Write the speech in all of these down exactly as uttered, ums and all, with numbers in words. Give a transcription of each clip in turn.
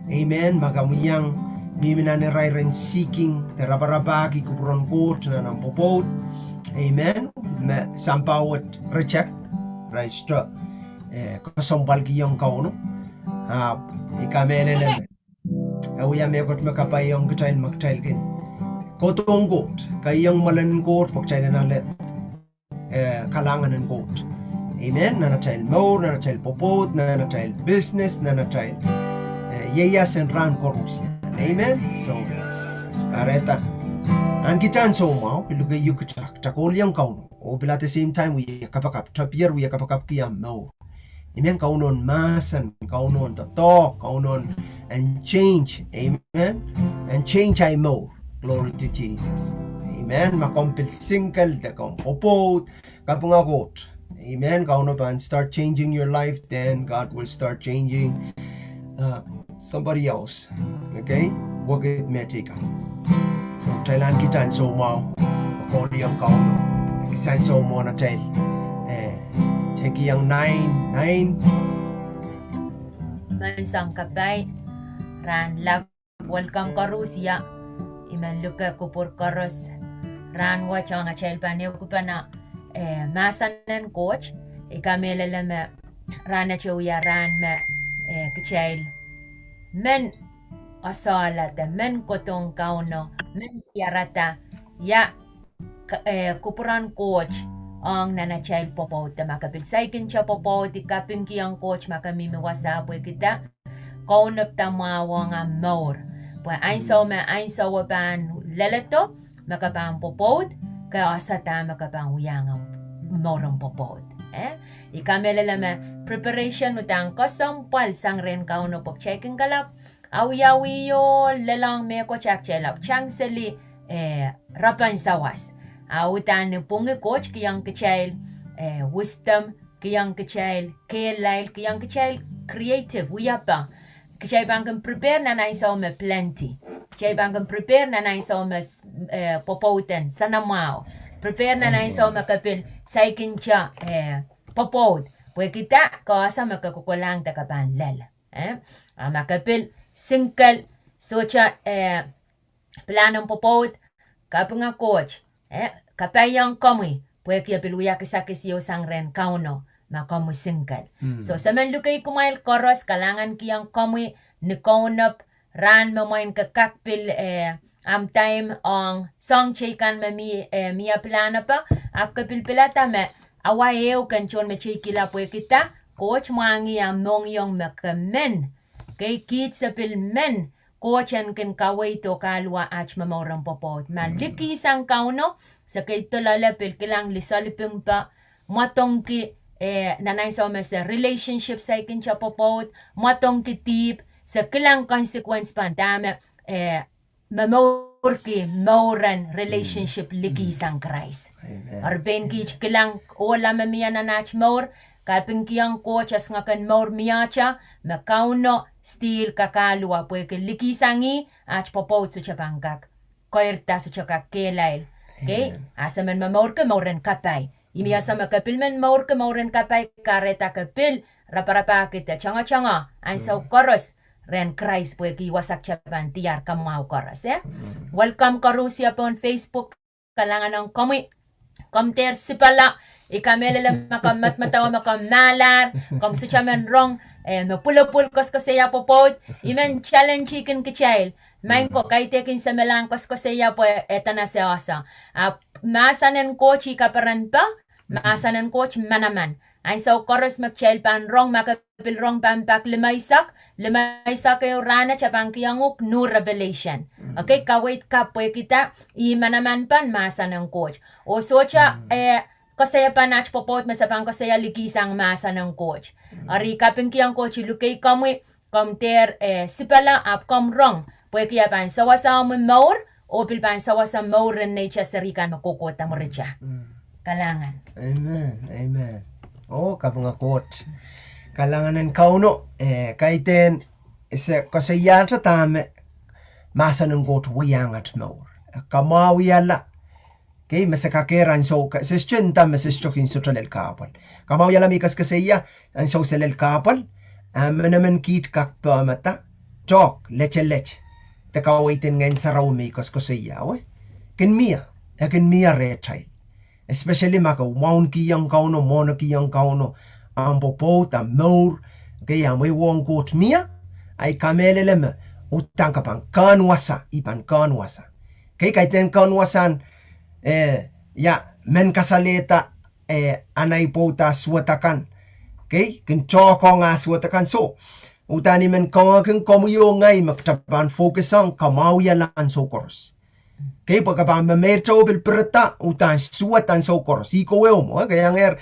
Amen. Ma komw iang mihmi nan irair en seeking, de raparapahki kupwuren Koht nan omw pwopwoud. Amen. Me sampah wet reject, irail sohte, eh, kesempwalkihong Kauno. Ahpw I kamehlele me e wia mehkot me kapaiong kitail ma kitail kin kohdohng Koht, kaiong mwoalen Koht pwe kitail en ale eh, kalahngan en Koht. Amen. Nan atail mour, nan atail pwopwoud, nan atail business, nan atail, eh, ieias en rahn koaros. Amen. So, kahrehda, ahn kita en soumwahu, I luke iuk kita, kita kohlahng Kauno. Oh pil at the same time, wia kapakap, tapier wia kapakapki omw mour. Amen. Kauno en mahsen, Kauno en doadoahk, Kauno en change. Amen. En change ahi mour. Glory to Jesus. Amen. Ma komw pil single, de komw pwopwoud, kapinga Koht. Amen. Kauno pahn start changing your life, then God will start changing, uh, somebody else. Okay? Work it, me take up. So, kitail ahn kita en soumwahu, kohlahng Kauno. Kita en soumwahu nan atail, eh, tekiong nine, nine. Menseng kapai, rahn lap, welcome koaros ia, I men luke kupwur koaros, rahn wet ong atail pahn ehukipene, eh, mahsen en Koht, I kamehlele me rahn wet wia rahn me, eh, kitail men esehla de men kohdohng Kauno, men diarada, ia, k-, eh, kupwuren Koht ong nan atail pwopwoud. De ma ke pil saikinte pwopwoud, I kapingkihong Koht ma ke mihmi wasa pwe kita kaunop da mwahu ong omw mour. Pwe ansou me ansou pahn leledo, me ke pahn pwopwoud, ke ese dahme ke pahn wiahiong omw mour en pwopwoud. Eh? I kamehlele me preparation uhdahn kesempwal sang rehn Kauno pwe kitail kin kalap awiawih oh lelohng mehkot, a kitail ahpw tang seli, eh, repen sawas. A uhdahn ni pwungih Koht kihong kitail, eh, wisdom, kihong kitail kehlail, kihong kitail creative, wiepe. Kitail pahn kin prepare nan ansou me plenty. Kitail pahn kin prepare nan ansou me, eh, pwopwoud en soanamwahu. Prepare nan ansou me ke pil saikinte, eh, pwopwoud. Pwe kita, ke ese me ke kokolahng de ke pahn lel. Eh? A ma ke pil single, sohte, eh, pilahn omw pwopwoud, kapinga Koht, eh, kapaiong komwi, pwehki e pil wia kisakis ieu sang rehn Kauno, ma komwi single. So, se men luke kumwail koaros, kalahngankihong komwi ni kaunop, rahn me mwein ke kak pil, eh, omw time ong soahng teikan me mi, eh, mie pilahnepe, ahpw ke pil pilada me awa ehu ken tohn meteikihla pwehki dah, Koht mwahngih omw mohngiong me ke men, kei kiht se pil men, Koht en kin kaweid oh kaluwa aht momour en pwopwoud. Ma liki sang Kauno, se kei doaloale pil kilang lisoalipingpe, mwadongki, eh, nan ansou me se relationship saikinte pwopwoud, mwadongki dihp, se kilang consequence pahn dahme, eh, momourki mour en relationship liki sang Krais. Eri pein kiht kilang ohla me mie nan aht mour, kapingkihong Koht esingek en mour miehte, me Kauno still kak kaluwa pwehki liki sang ih, aht pwopwoud sohte pahn kak keirda, sohte kak kehlail. Okay? A se men momourki mour en kapai. Ih me ese me ke pil men mourki mour en kapai, kahrehda ke pil raparapahki de tangatanga ansou koaros rehn Krais pwehki wasa kitail pahn diar kamwahu koaros, eh? Welcome koaros ia pohn Facebook, kalahngan ong komwi, komw dehr sipala, I kamehlele me komw medemedewe me komw mahlahr, komw sohte men rong, eh, me pwulopwul koasoakoasoia pwopwoud, I men challenge kin kitail. Maing ko, kaidehkin se melahn koasoakoasoia pwe e dene se ese. Ahpw mahsen en Koht ih kaperenpe, mahsen en Koht manaman. Ansou koaros me kitail pahn rong, ma ke pil rong pahn pak limeisek, limeisek ehu rahn wet e pahn kihong uhk new revelation. Okay, kaweid kapw pwehki dah, ih manaman pahn mahsen en Koht. Oh sohte, eh, koasoia pahn aht pwopwoud me se pahn koasoia liki sang mahsen en Koht. Eri kapingkihong Koht I lukei komwi, komw dehr, eh, sipala ahpw komw rong. Pwehki e pahn sewese omwi mour, oh pil pahn sewese mour en neitail seri kan me kohkohda mwurinte. Kalahngan. Amen, amen. Oh, kapinga Koht. Kalahngan en Kauno, eh, kaidehn se koasoiahte dahme mahsen en Koht wiahiong aht mour. Kamwahuiala. Okay, me se kakehr ansou, se sohte nda me se sohte kin sohte lel kahpwal. Kamwahuiala me I koasoakoasoia, ansou se lel kahpwal, emenemen kiht kak pehmada, tohk, letelet, de kaweid en Ngehn Sarawi me I koasokoasoia, eh? Kin mie, e kin mie rehtail. Especially ma ke waunkihong Kauno, mwohnekihong Kauno ahmw pwopwoud, ahmw mour, okay, ahmw ehuong Koht mie, I kamehlele me uhdahn ke pahn kehn wasa, I pahn kehn wasa. Okay, kaidehn kehn wasahn, eh, ia, men kasalehda, eh, ahi pwoudo suwed akan. Okay, kin tohkohng ah suwed akan. So, uhdahn I men kangoangehki komwi oh ngehi me kita pahn focus ong kamwahwihala ansou koaros. Okay, pwe ke pahn memeirte oh pil pirida, uhdahn suwed ansou koaros. Ih kowe mwo, eh, ke iangehr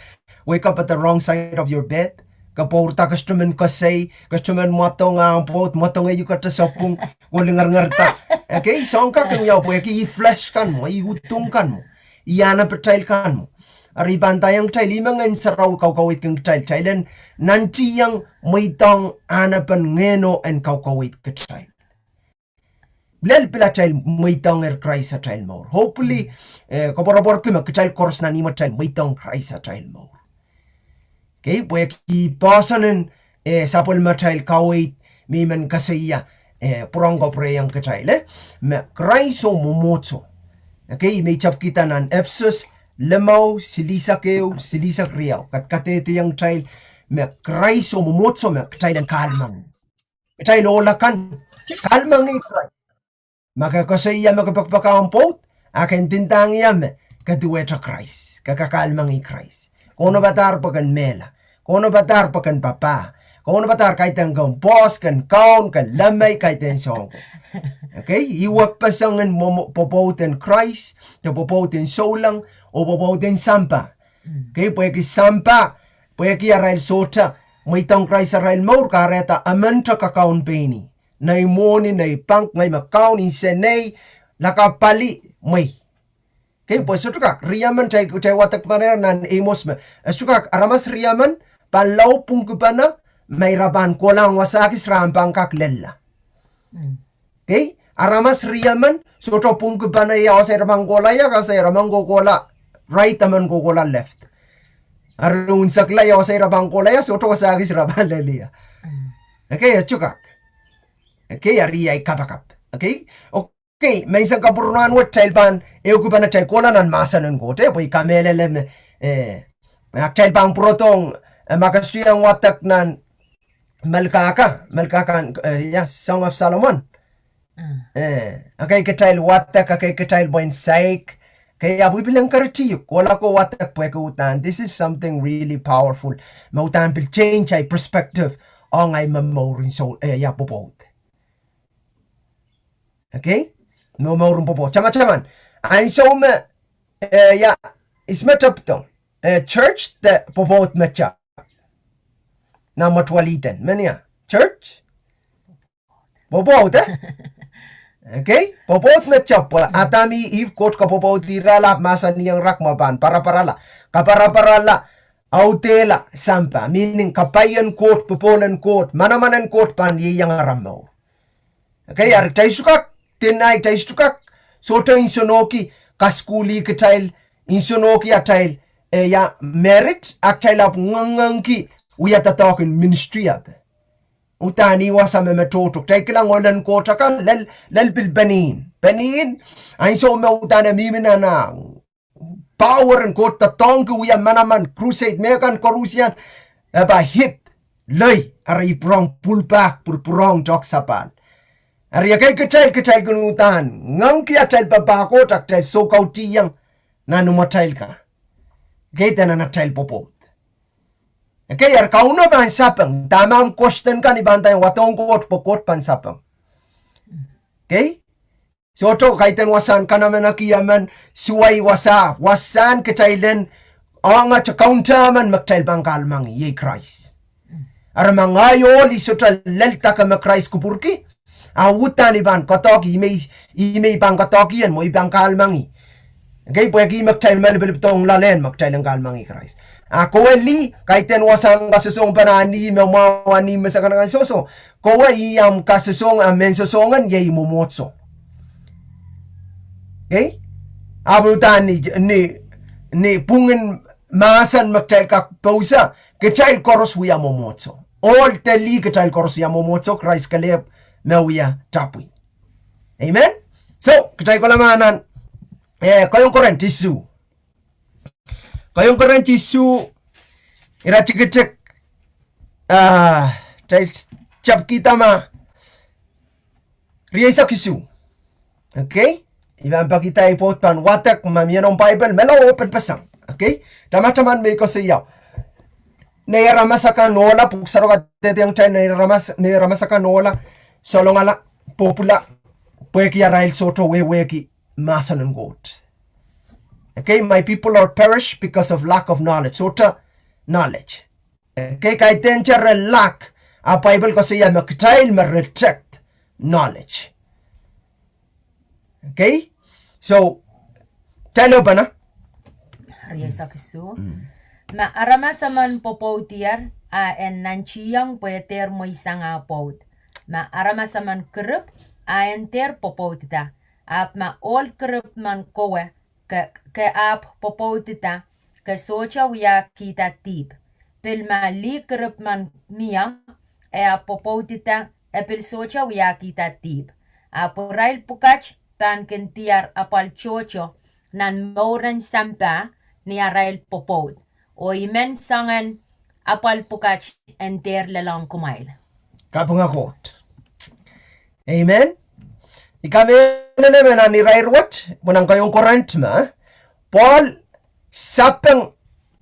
wake up at the wrong side of your bed. Ke pwourda, ke sohte men koasoi, ke sohte men mwadong ahmw pwoud, mwadong ehu katail sapwung, oh lingeringerda. Okay, soahng kak kin wiawi pwehki ih flesh kan mwo, ih udung kan mwo, ih anahn patail kan mwo. Eri I pahn ndaiong kitail, ih me Ngehn Sarawi kaukaweidkin kitail, kitail en nantihong mweidohng anahnepen Ngehno en kaukaweid kitail. Lel pil atail mweidohngehr Krais atail mour. Hopefully, eh, koapworopworki me kitail koaros nan ihmw atail mweidohng Krais atail mour. Okay, pwehki poahsoan en, eh, sapwellimatail kaweid me I men koasoia, eh, pwurehng kapwurehiong kitail, eh, me Krais oh mwomwohdiso. Okay, me I tepkihda nan Epesos limau, silihsek ehu, silihsek riau, kadkadehdehiong kitail me Krais oh mwomwohdiso me kitail en kahlemengih. Kitail ohl akan, kahlemengih Krais. Ma ke koasoia me ke pekipek ahmw pwoud, a ke ndinda ie me ke duwehte Krais, ke kak kahlemengih Krais. Ke onopadahr pwe ken mehla, ke onopadahr pwe ken papah, ke onopadahr kaidehn ken poahs, ken kaun, ken lemei, kaidehn soang ko. Okay, ih wekpeseng en mwo-, pwopwoud en Krais, de pwopwoud en souleng, oh pwopwoud en sampah. Okay, pwehki sampah, pwehki arail sohte mweidohng Krais arail mour, kahrehda emente kakaun pein ih. Nei mwohni, nei pahn, ngehi me kaun, insenei, lakapw pali, mwei. Okay, pwe sohte kak, riemen, kitail, kitail wadek pahn nan Amos me, e sohte kak aramas riemen pahn lao pwungkipene, ma ira pahn kohlahng wasa kis rahn pahn kak lella. Okay, aramas riemen sohte pwungkipene ia wasa ira pahn kohla, ia wasa ira men kohkohla right, emen kohkohla left. Eri unsekla ia wasa ira pahn kohla, ia sohte wasa kis ira pahn lel ie. Okay, e sohte kak. Okay, eri ia I kapakap. Okay, okay, menseng kapwurpwurdohn wet kitail pahn ehukipene kitail kohla nan mahsen en Koht, eh, pwe I kamehlele me, eh, kitail pahn pwurodohng, eh, ma ke sohte iang wadek nan Melkahka, Melkahka, eh, ia, Song of Solomon. Eh, okay, kitail wadek, okay, kitail pwehn saik. Okay, ahpw I pil encourage-iuk, kohla ko wadek pwehki uhdahn, this is something really powerful. Me uhdahn pil change ahi perspective ong ahi momour en soul, eh, ia pwopwoud. Okay? Momour en pwopwoud. Tamataman, ansou me, eh, ia, ihs me tepdo, eh, church de pwopwoud me tepda nan mwetuwel Ihden? Menia, church? Pwopwoud, eh? Okay? Pwopwoud me tepda pwe Adam oh Ihp, Koht kapwopwoud ira, ahpw mahsanihong ira me pahn paraparala, kaparaparala, audehla sampah, meaning kapaien Koht, popohl en Koht, manaman en Koht pahn ieiang ara mour. Okay, eri kitail sohte kak deny, kitail sohte kak sohte nsenohki kasukuhlih kitail, nsenohki atail, eh, ia, merit, a kitail ahpw ngengengki wia doadoahk en ministry ape. Uhdahn ih wasa me me tohto, kitail kilang ohl en Koht akan, lel, lel pil Penin. Penin, ansou me uhdahn e mihmi nan ah power en Koht doadoahngki wia manaman, crusade, mehkan koarusie, e pahn hit, loi, eri pwurehng pwulpahk, pwur-, pwurehng tohk sapahl. Eri ekei kitail, kitail kin uhdahn ngengki atail papah Koht, a kitail soukautihong nan imwatail ka. Ekei de nan atail pwopwoud. Ekei, eri Kauno pahn sapeng, dahme ahmw question kan, I pahn nda wadohng Koht pwe Koht pahn sapeng. Ekei? Sohte kaidehn wasahn kanameneki emen, suwei wasa, wasahn kitail en ongete kaunda emen me kitail pahn kahlemengih, iei Krais. Eri ma ngehi ohl I sohte lel dake me Krais kupwurki, a uhdahn I pahn koadoahk, I me, I me I pahn koadoahk ien mwo I pahn kahlemengih. Ekei, pwehki me kitail malipilipdohng loale me kitail en kahlemengih Krais. A kowe lih, kaidehn wasahn kasongosong pahn ni me mwahu, ni me sakanakan sohso. Kowe, ih ahmw kasongosong, ahmw men songosong en iei mwomwohdiso. Ekei? Ahpw uhdahn ni, ni, ni pwungen mahsen me kitail kak pousehla, kitail koaros wia mwomwohdiso. ohl de lih kitail koaros wia mwomwohdiso, Krais kelehpw me wia tapwi. Amen. So, kitail kohla mahn nan, eh, Keieun Korint isuh. Keieun Korint isuh, ire tikitik, ah, kitail tepkihda ma rieisek isuh. Okay? I pahn pekihda ei pwoud pahn wadek ma mie noumw Paipel, menlau oh pil peseng. Okay? Tamataman me I koasoia. Nei aramas akan ohla, pwuhk sarawio kadehdehiong kitail nei aramas, nei aramas akan ohla, salongala, pwopwula, pwehki arail sohte wehwehki mahsen en Koht. Okay, my people are perish because of lack of knowledge. Sohte knowledge. Okay, kaidehn te re lack, a Paipel koasoia me kitail me reject knowledge. Okay, so, kitail epwene. Rieisek isuh. Ma aramas emen pwopwoudier, a en nantihong pwe e dehr mweisang ah pwoud. Ma aramas emen kiripw, a en dehr pwopwoudida. Ahpw ma ohl kiripw men kowe, ke, ke ahpw pwopwoudida, ke sohte wiahkihda dihp. Pil ma lih kiripw men mie, e ahpw pwopwoudida, e pil sohte wiahkihda dihp. Ahpw irail pwukat pahn kin diar apwal tohto nan mouren sampah ni arail pwopwoud. Oh I men soangen apwal pwukat en dehr lelohng kumwail. Kapinga Koht. Amen. I kamehlele me nan irair wet, pwe nan Keieun Korint me, Pohl sapeng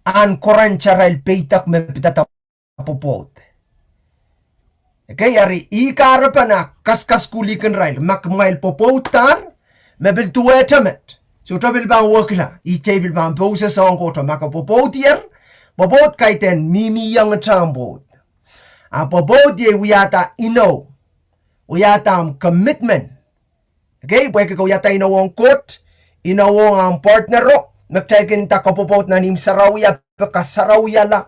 ahn Korint arail peidek me pidada pwopwoud. Okay, eri ih kahrepen ah kaskasukuhlihkin irail, ma kumwail pwopwoudahr, me pil duwehte met. Sohte pil pahn wekila, ihte pil pahn pousehng Koht, ma ke pwopwoudier, pwopwoud kaidehn mihmihong ahmw pwoud. A pwopwoud iei wiahda inou, wiahda ahmw commitment. Okay, pwehki ke wiahda inou ong Koht, inou ong ahmw partnero, me kitail kin nda ke pwopwoud nan ihmw sarawi, a pwe ke sarawihala.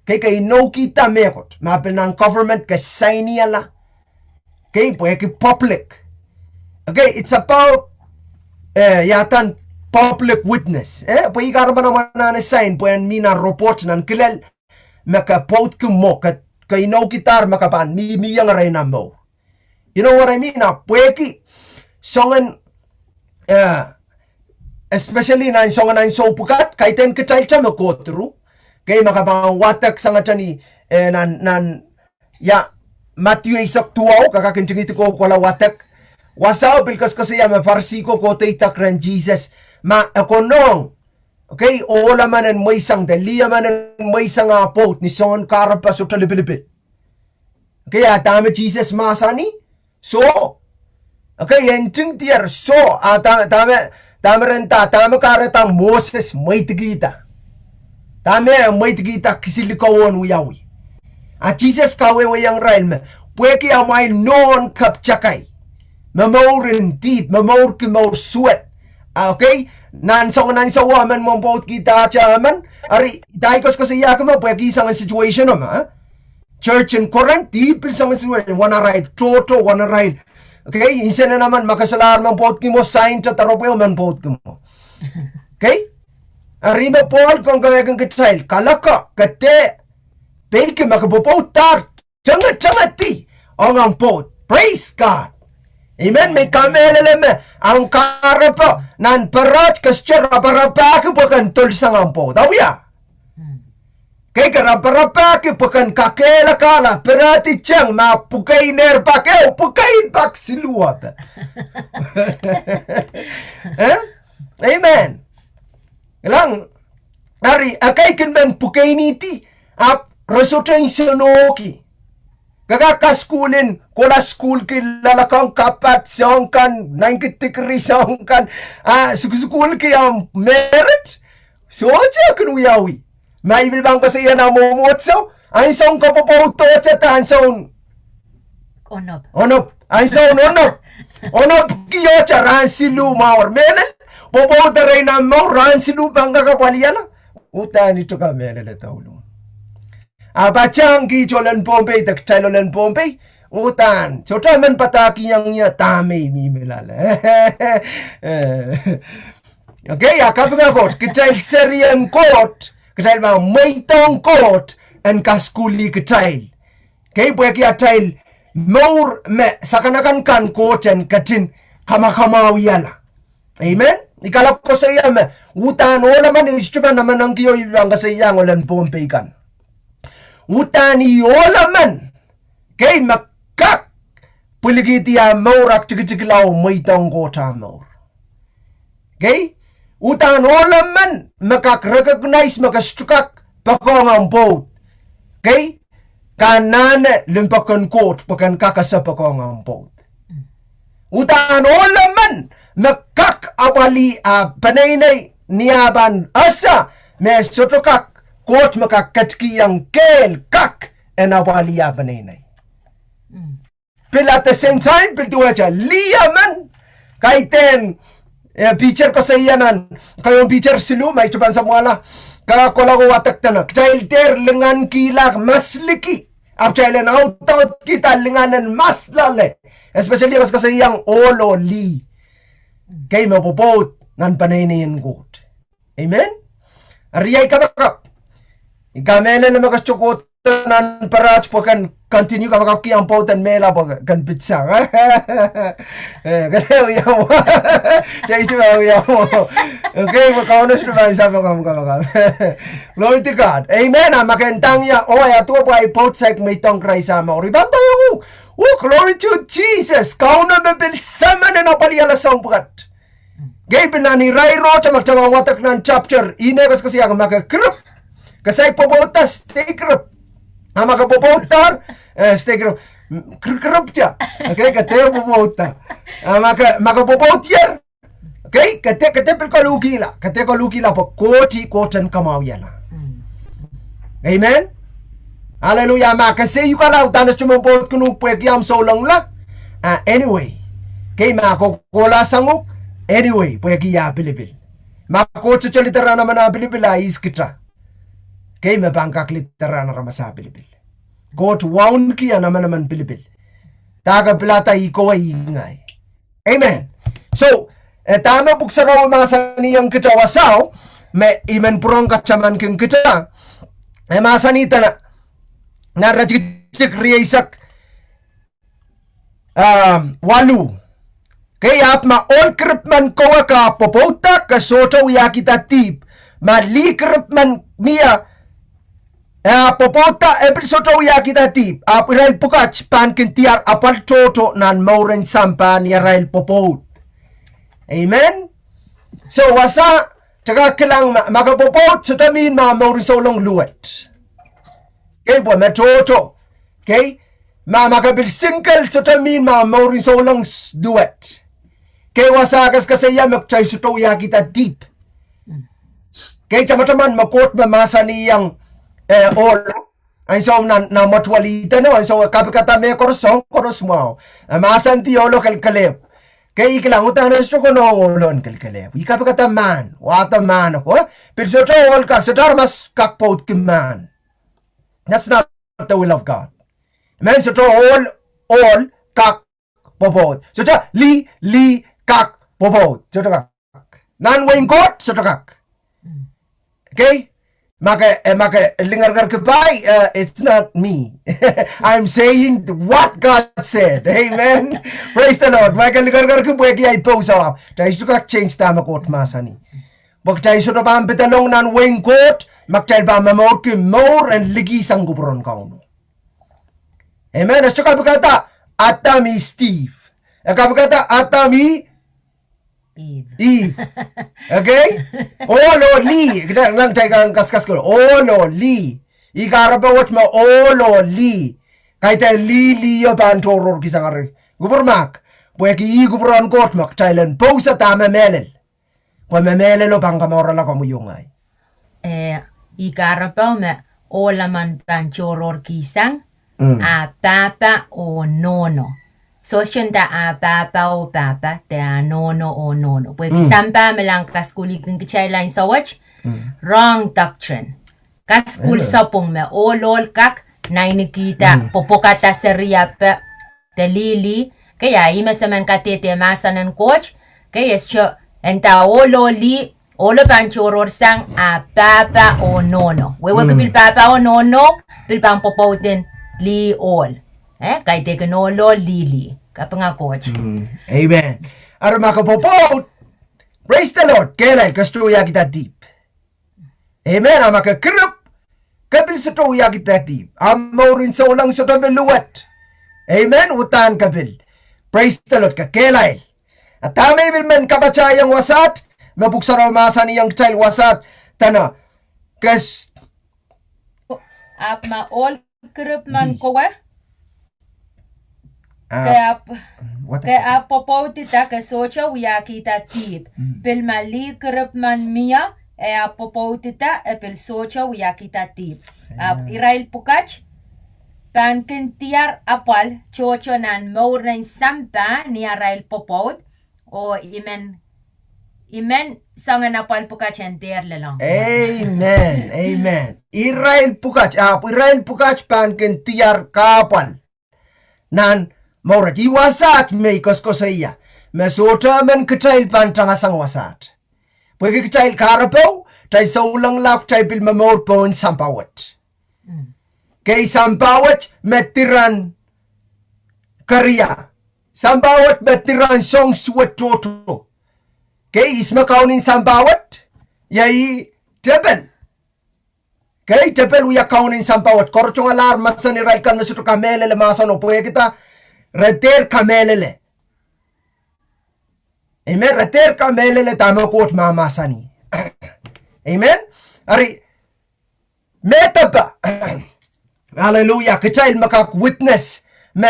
Okay, ke inoukihda mehkot, ma pil nan government ke sainihala. Okay, pwehki public. Okay, it's about, eh, iaduwen public witness. Eh, pwe ih kahrepen ahmw anahne sain, pwe en mih nan report nan kilel, me ke pwoudki mwo, ke, ke inoukidahr me ke pahn mihmihong arail nan mour. You know what I mean? A pwehki soangen, eh, especially nan soangen ansou pwukat, kaidehn kitail te me kohdo. Okay, ma ke pahn wadek sangete ni, eh, nan, nan, ia, Madiu eisek duwau, ke kak ntingihdi ko kohla wadek. Wasao pil koasoakoasoia me Parisi ko kohdo idek rehn Sises. Ma e konehng, okay, ohl emen en mweisang de lih emen en mweisang ah pwoud ni soangen kahrepe sohte lipilipil. Okay, a dahme Sises mahsanih? Soh. Okay, e ntingdier soh, a da-, dahme, dahme ren nda, dahme kahrehda Moses mweidikihda? Dahme e mweidikihda kisinlikou en wiawi? A Sises kawehwehiong irail me, pwehki amwail nohn keptakai, me mour en dihp, me mourki mour suwed. Okay, nan soangen ansou emen mwohn pwoudkihda ahte emen, eri, da I koasoakoasoiahki me pwehki soangen situation o me, eh? Church in Corinth, dihp pil soangen situation, wen arail tohto, wen arail. Okay, insenen emen ma ke solahr men pwoudki mwo, sain te doaropwe men pwoudki mwo. Okay? Eri me Pohl kongkewehkin kitail, kalaka, ke dehr, pwehki ma ke pwopwoudahr, tengetengedi ong ahmw pwoud. Praise God. Amen. Me I kamehlele me ahmw kahrepe nan pere ke sohte raparapahki pwe ken dolsang ahmw pwoud. Awia? Kei ke raparapahki pwe ken kakehlakahla, perehdi teng ma pwukeiner pak ehu, pwukein pak siluh ape. Eh? Amen. Kilang, eri, ekei kin men pwukeinihdi, ahpw re sohte nsenohki. Ke kak kasukuhl en, kohla sukuhlki loalokong, kapat, soahng kan, ninety degree soahng kan, a, sukusukuhlki ahmw merit, sohte kin wiawi. Ma I pil pahn koasoia nan mwomwohdiso, ansoun ke pwopwoudohte de ansoun onop. Onop. Ansoun onop. Onopkihte rahn siluh mwahu. Mehlel, pwopwoud erein ahmw mour rahn siluh pahn kak apwalihala. Uhdahn I tohn kamehlele douluhl. A patehng kiht ohlen Pohnpei de kitail ohlen Pohnpei. Uhdahn. Sohte men padahkihong ie dahme I mihmi loale. Okay, a kapinga Koht, kitail serien Koht, kitail pahn mweidohng Koht en kasukuhlih kitail. Kei, pwehki atail mour me sakanakan kan Koht en ketin kamakamwahuwihala. Amen. I kalap koasoia me uhdahn ohl emen, I sohte pahn emen ong kio, I pahn koasoia ong ohl en Pohnpei kan. Uhdahn ih ohl emen, kei, me kak pwilikihdi ah mour aktikitikla oh mweidohng Koht ah mour. Kei, uhdahn ohl emen me kak recognize me ke sohte kak poakohng omw pwoud. Kei, ke anahne limpoak en Koht pwe ke en kak ese poakohng omw pwoud. Uhdahn ohl emen me kak apwalih ah peneinei ni ah pahn ese me sohte kak, Koht me kak ketikihong kehl kak en apwalih ah peneinei. Pil at the same time, pil duwehte lih emen, kaidehn, eh, Piter koasoia nan, keieun Piter siluh, ma I sohte pahn samwala, ka kohla ko wadek dene, kitail dehr lingankihla mas liki, ahpw kitail en audaudkihda lingan en mas loale, especially mas koasoiong ohl oh lih. Kei, me pwopwoud nan peneinei en Koht. Amen. Eri iei kapakap. I kamehlele me ke sohte kohdo nan parat pwe ke en continue kapakapki omw pwoud en mehla pwe ke en pitsang. Eh, ke dehr wia mwo. Kei, dehr wia mwo. Okay, pwe Kauno sohte pahn sahpw komw kapakap. Glory to God. Amen. A ma ke ndahng ie, oh, e aduwe pwe ahi pwoud saik mweidohng Krais ah mour, I pahn pweiong uhk. Oh, glory to Jesus. Kauno me pil samin en apwalihala soahng pwukat. Kei, pil nan irair ohte ma kitail pahn wadek nan chapter, ihme e koasokoasoiahki ma ke kirip, ke saik pwopwoudda, stay kirip. A ma ke pwopwoudda, eh, stay kirip. Mm, kir-, kiripda. Okay, ke dehr pwopwoudda. A ma ke, ma ke pwopwoud ier, okay, ke dehr, ke dehr pil koluhkihla, ke dehr koluhkihla pwe Koht ih Koht en kamwahuwihala. Amen. Hallelujah. Ma ke seiukala, uhdahn e sohte men pwoudkin uhk pwehki omw souleng la. Ah, anyway. Kei, ma ke kohkohla sang uhk, anyway, pwehki ah pilipil. Ma Koht sohte lidahng emen ah pilipil, a ihs kita, kei, me pahn kak lidahng aramas ah pilipil? Koht wauneki emen emen pilipil. Dahke pilada, ih kowe, ih ngehi. Amen. So, eh, dahme Pwuhk Sarawi mahsanihong kita wasao, me I men pwurehng katamankin kita, e mahsanih dene, nan iretikitik rieisek, um, waluh. Kei, ahpw ma ohl kiripmen kowe ke pwopwoudda, ke sohte wiahkihda dihp. Ma lih kiripmen mie, e pwopwoudda, e pil sohte wiahkihda dihp, ahpw irail pwukat pahn kin diar apwal tohto nan mouren sampah ni arail pwopwoud. Amen. So, wasa, ke kak kilang ma, ma ke pwopwoud, sohte mihmi ma mouren souleng luwet. Kei, pwe me tohto. Kei, ma, ma ke pil single, sohte mihmi ma mouren souleng s-, luwet. Kei, wasa e koasokoasoia me kitail sohte wiahkihda dihp. Kei, tamataman me Koht me mahsanihong, eh, ohlo. Ansou nan, nan mwetuwel Ihden o, ansou e kapikada mehkoaros, soahng koaros mwahu. E mahsanih ohlo kelekelehpw. Kei, I kilang uhdahn e sohte konehng ohlo en kelekelehpw. I kapikada mahn, wahdo mahn ko. Pil sohte ohl kak, sohte aramas kak pwoudki mahn. That's not the will of God. Amen. Sohte ohl, ohl kak pwopwoud. Sohte lih, lih kak pwopwoud. Sohte kak. Nan wehin Koht, sohte kak. Okay? Ma ke, eh, ma ke lingeringer ki pai, eh, it's not me. I'm saying what God said. Amen. Praise the Lord. Ma ke lingeringer ki pwehki ahi pouso, kitail sohte kak change dahme Koht mahsanih. Pwe kitail sohte pahn pedolong nan wehin Koht, ma kitail pahn momourki mour en likih sang kupwuren Kauno. Amen. E sohte kapikada Adam oh Steve. E kapikada Adam oh Eve. Eve. Okay? Ohl oh lih. Kita nan tai kan kaskas ko. Ohl oh lih. Ih kahrepe wet me ohl oh lih. Kaidehn lih, lih o pahn tohrohrki sang eri kupwur mahk. Pwehki ih kupwuren Koht me kitail en pouso dahme mehlel. Pwe me mehlelo pahn kamourala komwi oh ngehi. Eh, ih kahrepe me ohl emen pahn tohrohrki sang, mm, ah pahpa oh nohno. Sohte nda ah pahpa oh pahpa, de ah nohno oh nohno. Pwehki, mm, sampah me lahng kasukuhlihkin kitail ansou wet, mm, wrong doctrine. Kasukuhl, eh, sapwung me ohl ohl kak nainikihda, mm, pwopwokada serihpe de lih lih, kei, a ih me se men kadehde mahsen en Koht, kei, e sohte nda ohl oh lih, ohlo pahn tohrohr sang, ah pahpa oh nohno. Wehwehki, mm, pil pahpa oh nohno, pil pahn pwopwoudin lih ohl. Eh, kaidehkin ohl ohl lih lih. Kapinga Koht. Mm, amen. Eri ma ke pwopwoud, praise the Lord, kehlail ke sohte wiahkihda dihp. Amen. A ma ke kirip, ke pil sohte wiahkihda dihp. A mourin souleng sohte pil luwet. Amen. Uhdahn ke pil. Praise the Lord, ke kehlail. A dahme I pil men kapatahiong wasaht, me Pwuhk Sarawi mahsanihong kitail wasaht, dene, kes Ahpw ma ohl kirip men kowe, ke ahpw, ke ahpw pwopwoudida, ke sohte wiahkihda dihp. Pil ma lih kirip men mie, e ahpw pwopwoudida, e pil sohte wiahkihda dihp. Ahpw irail pwukat pahn kin diar apwal tohto nan mour en sampah ni arail pwopwoud, oh I men, I men soangen apwal pwukat en dehr lelohng. Amen, amen. Irail pwukat, ahpw irail pwukat pahn kin diar kahpwal nan mour et. Ih wasaht me I koasokoasoia, me sohte emen kitail pahn tangasang wasaht. Pwehki kitail kahrepe, kitail souleng la, kitail pil momour pohn sampah wet. Kei, sampah wet me diren keria. Sampah wet me diren soahng suwed tohto. Kei, ihs me kaunen sampah wet? Iei tepel. Kei, tepel wia kaunen sampah wet. Koaros tongalahr mahsen irail kan me sohte kamehlele mahseno pwehkida re dehr kamehlele. Amen. Re dehr kamehlele dahme Koht mahmahsanih. Amen. Eri, me depe, hallelujah, kitail me kak witness me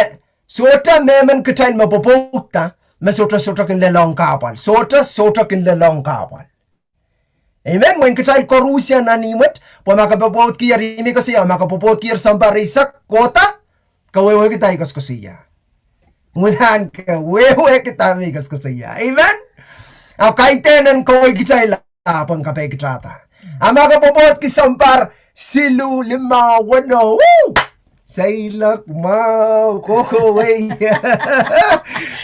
sohte mehmen kitail me pwopwoudda, me sohte, sohte kin lelohng kahpwal. Sohte, sohte kin lelohng kahpwal. Amen. Mwein kitail koarusie nan ihmwet, pwe ma ke pwopwoudkier, I men koasoia, ma ke pwopwoudkier sampah eisek, kohda, ke wehwehki dahme I koasokoasoia. Uhdahn ke wehwehki dahme I koasokoasoia. Amen. Ahpw kaidehn en kawehkitailla pwehn kapeikitahda. A ma ke pwopwoudki sampah siluh, limau, weneu, woo, seiloak, mwahu, kohkohwei.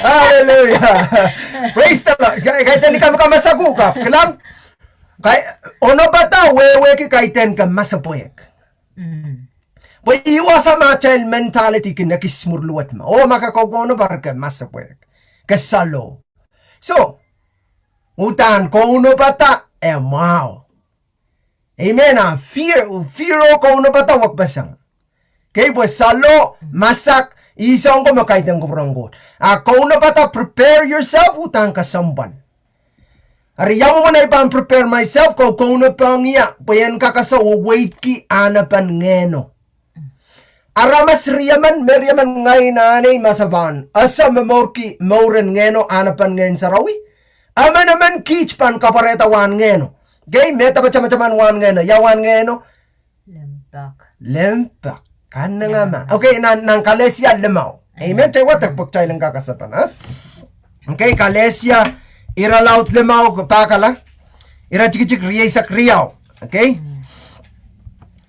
Hallelujah. Praise the Lord. Kaidehn I kak masak uhk, kilang. Kaunopada wehwehki kaidehn ke masepwehk. Pwe ih wasa me atail mentality kin ekis mwuhr luwet me, oh, ma ke kau, kaunopar ke masepwehk, ke saloh. So, uhdahn kaunopada e mwahu. Amen. A fear, fear oh kaunopada wekpeseng. Kei, pwe saloh, masak, ih soang ko me kaidehn kupwuren Koht. A kaunopada, prepare yourself, uhdahn kesempwal. Eri ia mwomwen ei pahn prepare myself, kou, kaunopohng ie pwe en kak ese weweidki ahnepen ngehno. Aramas riemen, me riemen, ngehi, nahnei, ma se pahn ese momourki mouren ngehno, ahnepen Ngehn Sarawi, emenemen kiht pahn kapwarehda wahn ngehno. Kei, me depe tamataman wahn ngehno, ia wahn ngehno? Limpoak. Limpoak. Kanengamah. Okay, nan, nan Kalesia limau. Amen. Kitail wadek pwe kitail en kak kasapan, eh? Okay, Kalesia, irelaud limau, pahkala, iretikitik rieisek riau. Okay?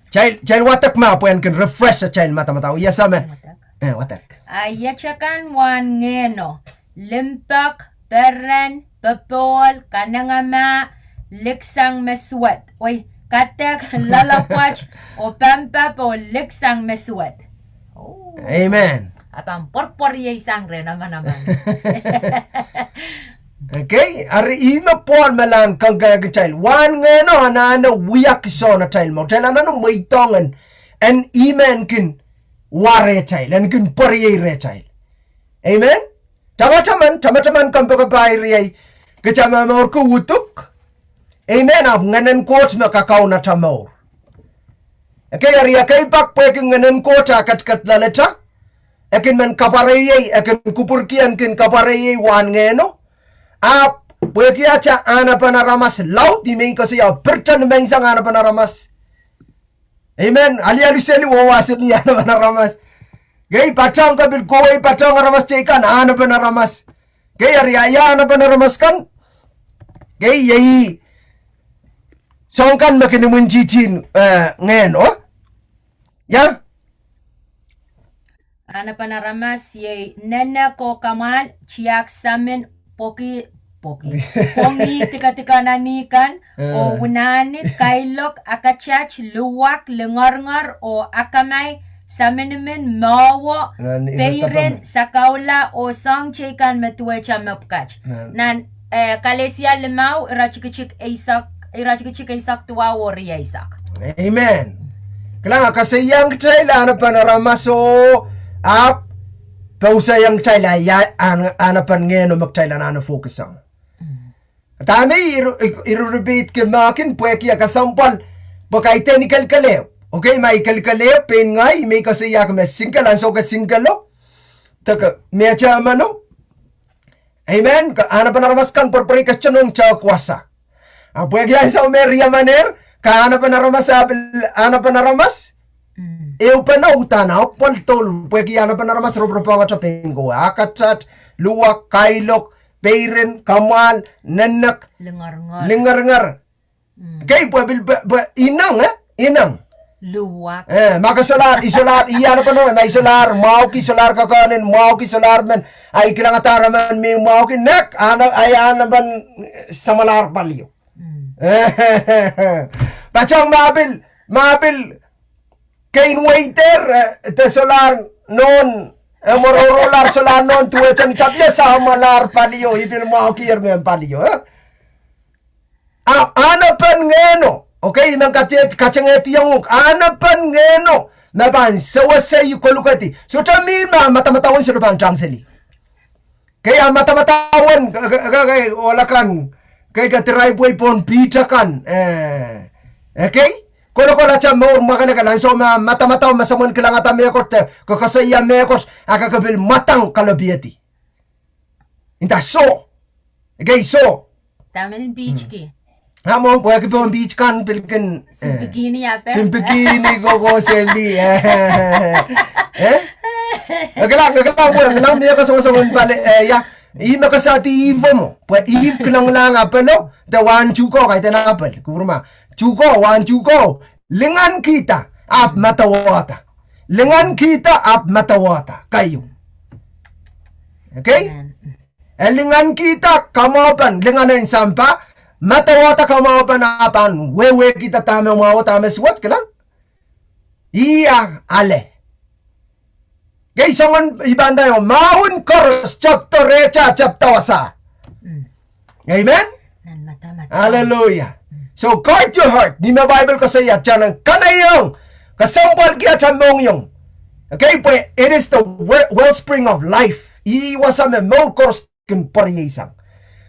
Kitail, kitail wadek ma pwehn kin refresh atail madamadau. Ia same? Wadek. Eh, wadek. A iet akan wahn ngehno: limpoak, peren, popohl, kanengamah, liksang me suwed. Oi, kadek, loalopwoat, oh pampap, oh liksang me suwed. Oh. Amen. A pahn pworopwor ie sang rehn manaman. Okay, eri ihme Pohl me lahn kangkang kitail. Wahn ngehno anahne wia kihsang atail mour. Kitail anahne mweidohng en, en ihme en kin wa rehtail, en kin pweriei rehtail. Amen. Tamataman, tamataman kompoakepahi riei, kitail momourki uduk. Amen. Ahpw Ngehnen Koht me kakaun atail mour. Ekei, eri ekei pak pwehki Ngehnen Koht ah ketiket loalatail, e kin men kapwareiei, e kin kupwurki en kin kapwareiei wahn ngehno. Ahpw pwehki atail ahnepen aramas laud, ihme I koasoia, pirte nimenseng ahnepen aramas. Amen. Alialu seli, wawah seli ahnepen aramas. Kei, patohng, ke pil kohwei patohng aramas teikan, ahnepen aramas. Kei, eri ia ahnepen aramas kan? Kei, iei soang kan me kin imwintihti, eh, ngehno. Ia? Ahnepen aramas iei nene ko kamwahl, tiahk samin, pwoki, pwoki, pwongih dikedik en ami kan, oh wunahni, kailok, akatat, luwak, lingorngor, oh akamai, Saminimin, mwowe, nan peiren, peiren, sakaula, oh soahng teikan me duwehte mepwukat. Nan, eh, Kalesia limau, iretikitik eisek, iretikitik eisek duwau oh rieisek. Amen. Kilang, e koasoiong kitail anahnepen aramas oh, ahpw, pousehiong kitail ia, an-, anahnepen ngehno me kitail anahne focus ong. Dahme I ru-, I ru-, I ru-, repeat-ki mahkin pwehki e kesempwal, pwe kaidehn I kelekelehpw. Okay, ma I kelekelehpw, pein ngehi, I men koasoiahki me single, ansou ke single o. Deke, me e te meno. Amen. Ke anahnepen aramas kan pwurpwurei kestion ong tehk wasa. A pwehki ansou me riemen er, ke anahnepen aramas, a pil anahnepen aramas. Ehupene uhdahn apwal douluhl, pwehki anahnepen aramas ropwuropohngete pein kowe. Akatat, luwak, kailok, peiren, kamwahl, nenek, lingeringer. Lingeringer. Kei pwe pil pwe, pwe ineng, eh? Ineng. Luwak. Eh, ma ke solahr, I solahr, I anahnepen, ma I solahr mwahuki, solahr kekehn en mwahuki, solahr men, a I kilangadahr emen me mwahuki, nek, ana, a I anahnepen, eh, samwalahr palio. Patehng ma pil, ma pil, kein weiter, eh, de solahr nohn, eh, mworohrolahr solahr nohn duwehte tapio, samwalahr palio, I pil mwahukier mehn palio, eh? A, anahnepen ngehno, okay, I men kate-, katengehdiong uhk, anahnepen ngehno, me pahn sewese I kolokedi. Sohte mih me madamadau en sohte pahn tang seli. Kei a madamadau en, ke, ke, ke, ke, ohl akan, kei ke diraipwei pohn beach akan, eh, eh, kei, kolokolete mour mwakelekel ansou me madamadau me soangen kilangada mehkot de, ke koasoia mehkot, a ke ke pil mwadang kalopiedi. Nda soh. Kei soh. Dahme beach ki. A mwo, pwehki pohn beach kan pil kin, eh, sim bikini ape. Sim bikini kohkohseli, eh. Eh? Ekei kilang, ekei kilang, pwe kilang mie koasokoasoan pali, eh, ia. Ih me koasoandi Eve mwo. Pwe Eve kilenglahng apelo, de wahn tuhke, kaidehn apel. Kupwurma. Tuhke, wahn tuhke. Lingankihda, ahpw madawada. Lingankihda, ahpw madawada. Keieu. Okay? Amen. E lingankihda kamwahupen, lingan en sampah, madawada kamwahupen a pahn wehwehkihda dahme mwahu, dahme suwed, kilang. Ia, ale. Kei soangen I pahn nda ieu, mahwen koaros, tepdo rehtail, tepdo wasa. Mm. Amen? Nan madamadau. Hallelujah. Mm. So guard your heart. Ni me Bible koasoia, tang en kanaieng, kesempwalki atail mohngiong. Okay, pwe it is the we-, wellspring of life. Ih wasa me mour koaros kin pwarieisang.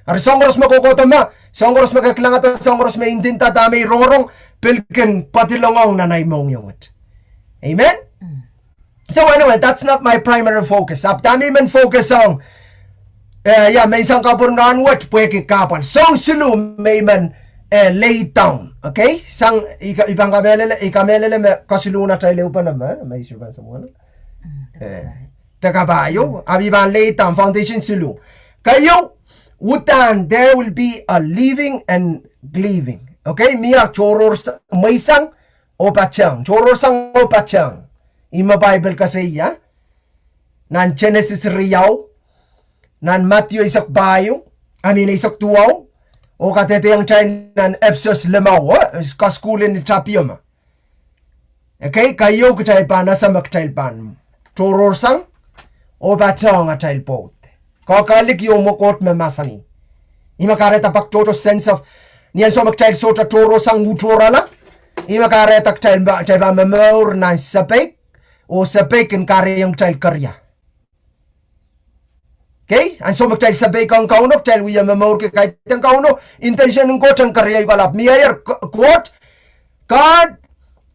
Ari soahng koaros me kohkohdo ma, soahng koaros me ke kilangada, soahng koaros me I ndinda, dahme I rongorong, pil kin padilongong nan ahi mohngiong wet. Amen? Mm. So anyway, that's not my primary focus. Ahpw dahme I men focus ong, eh, ia, menseng kapwurehn rahn wet, pwehki kahpwal. Soahng siluh me I men, eh, lay down. Okay? Sang, I ka-, I pahn kamehlele, I kamehlele me kasiluhn atail ehupene me, me I sohte pahn samwala. Mm, eh, de kapai. De kapai ieu, ahpw I pahn lay down, foundation siluh. Keieu, uhdahn there will be a living and cleaving. Okay, mie tohrohr s-, mweisang oh patehng, tohrohr sang oh patehng. Ih me Bible koasoia. Nan Genesis riau, nan Madiu eisek pahieu, I mean eisek duwau, oh kadehdehiong kitail nan Episos limau, eh, kasukuhl en tapio me. Okay, keieu kitail pahn ese me kitail pahn tohrohr sang oh patehng atail pwoud. Koakoahlik ieu mwo Koht me mahsanih. Ih me kahrehda pak tohto sense of, ni ansou me kitail sohte tohrohr sang, uhtohrala. Ih me kahrehda kitail pahn, kitail pahn momour nan sapeik, oh sapeik en kahrehiong kitail keria. Okay, ansou me kitail sapeik ong Kauno, kitail wie momourki kaidehn Kauno, intention en Koht en keria uhk lap. Mie ier K-, Koht, God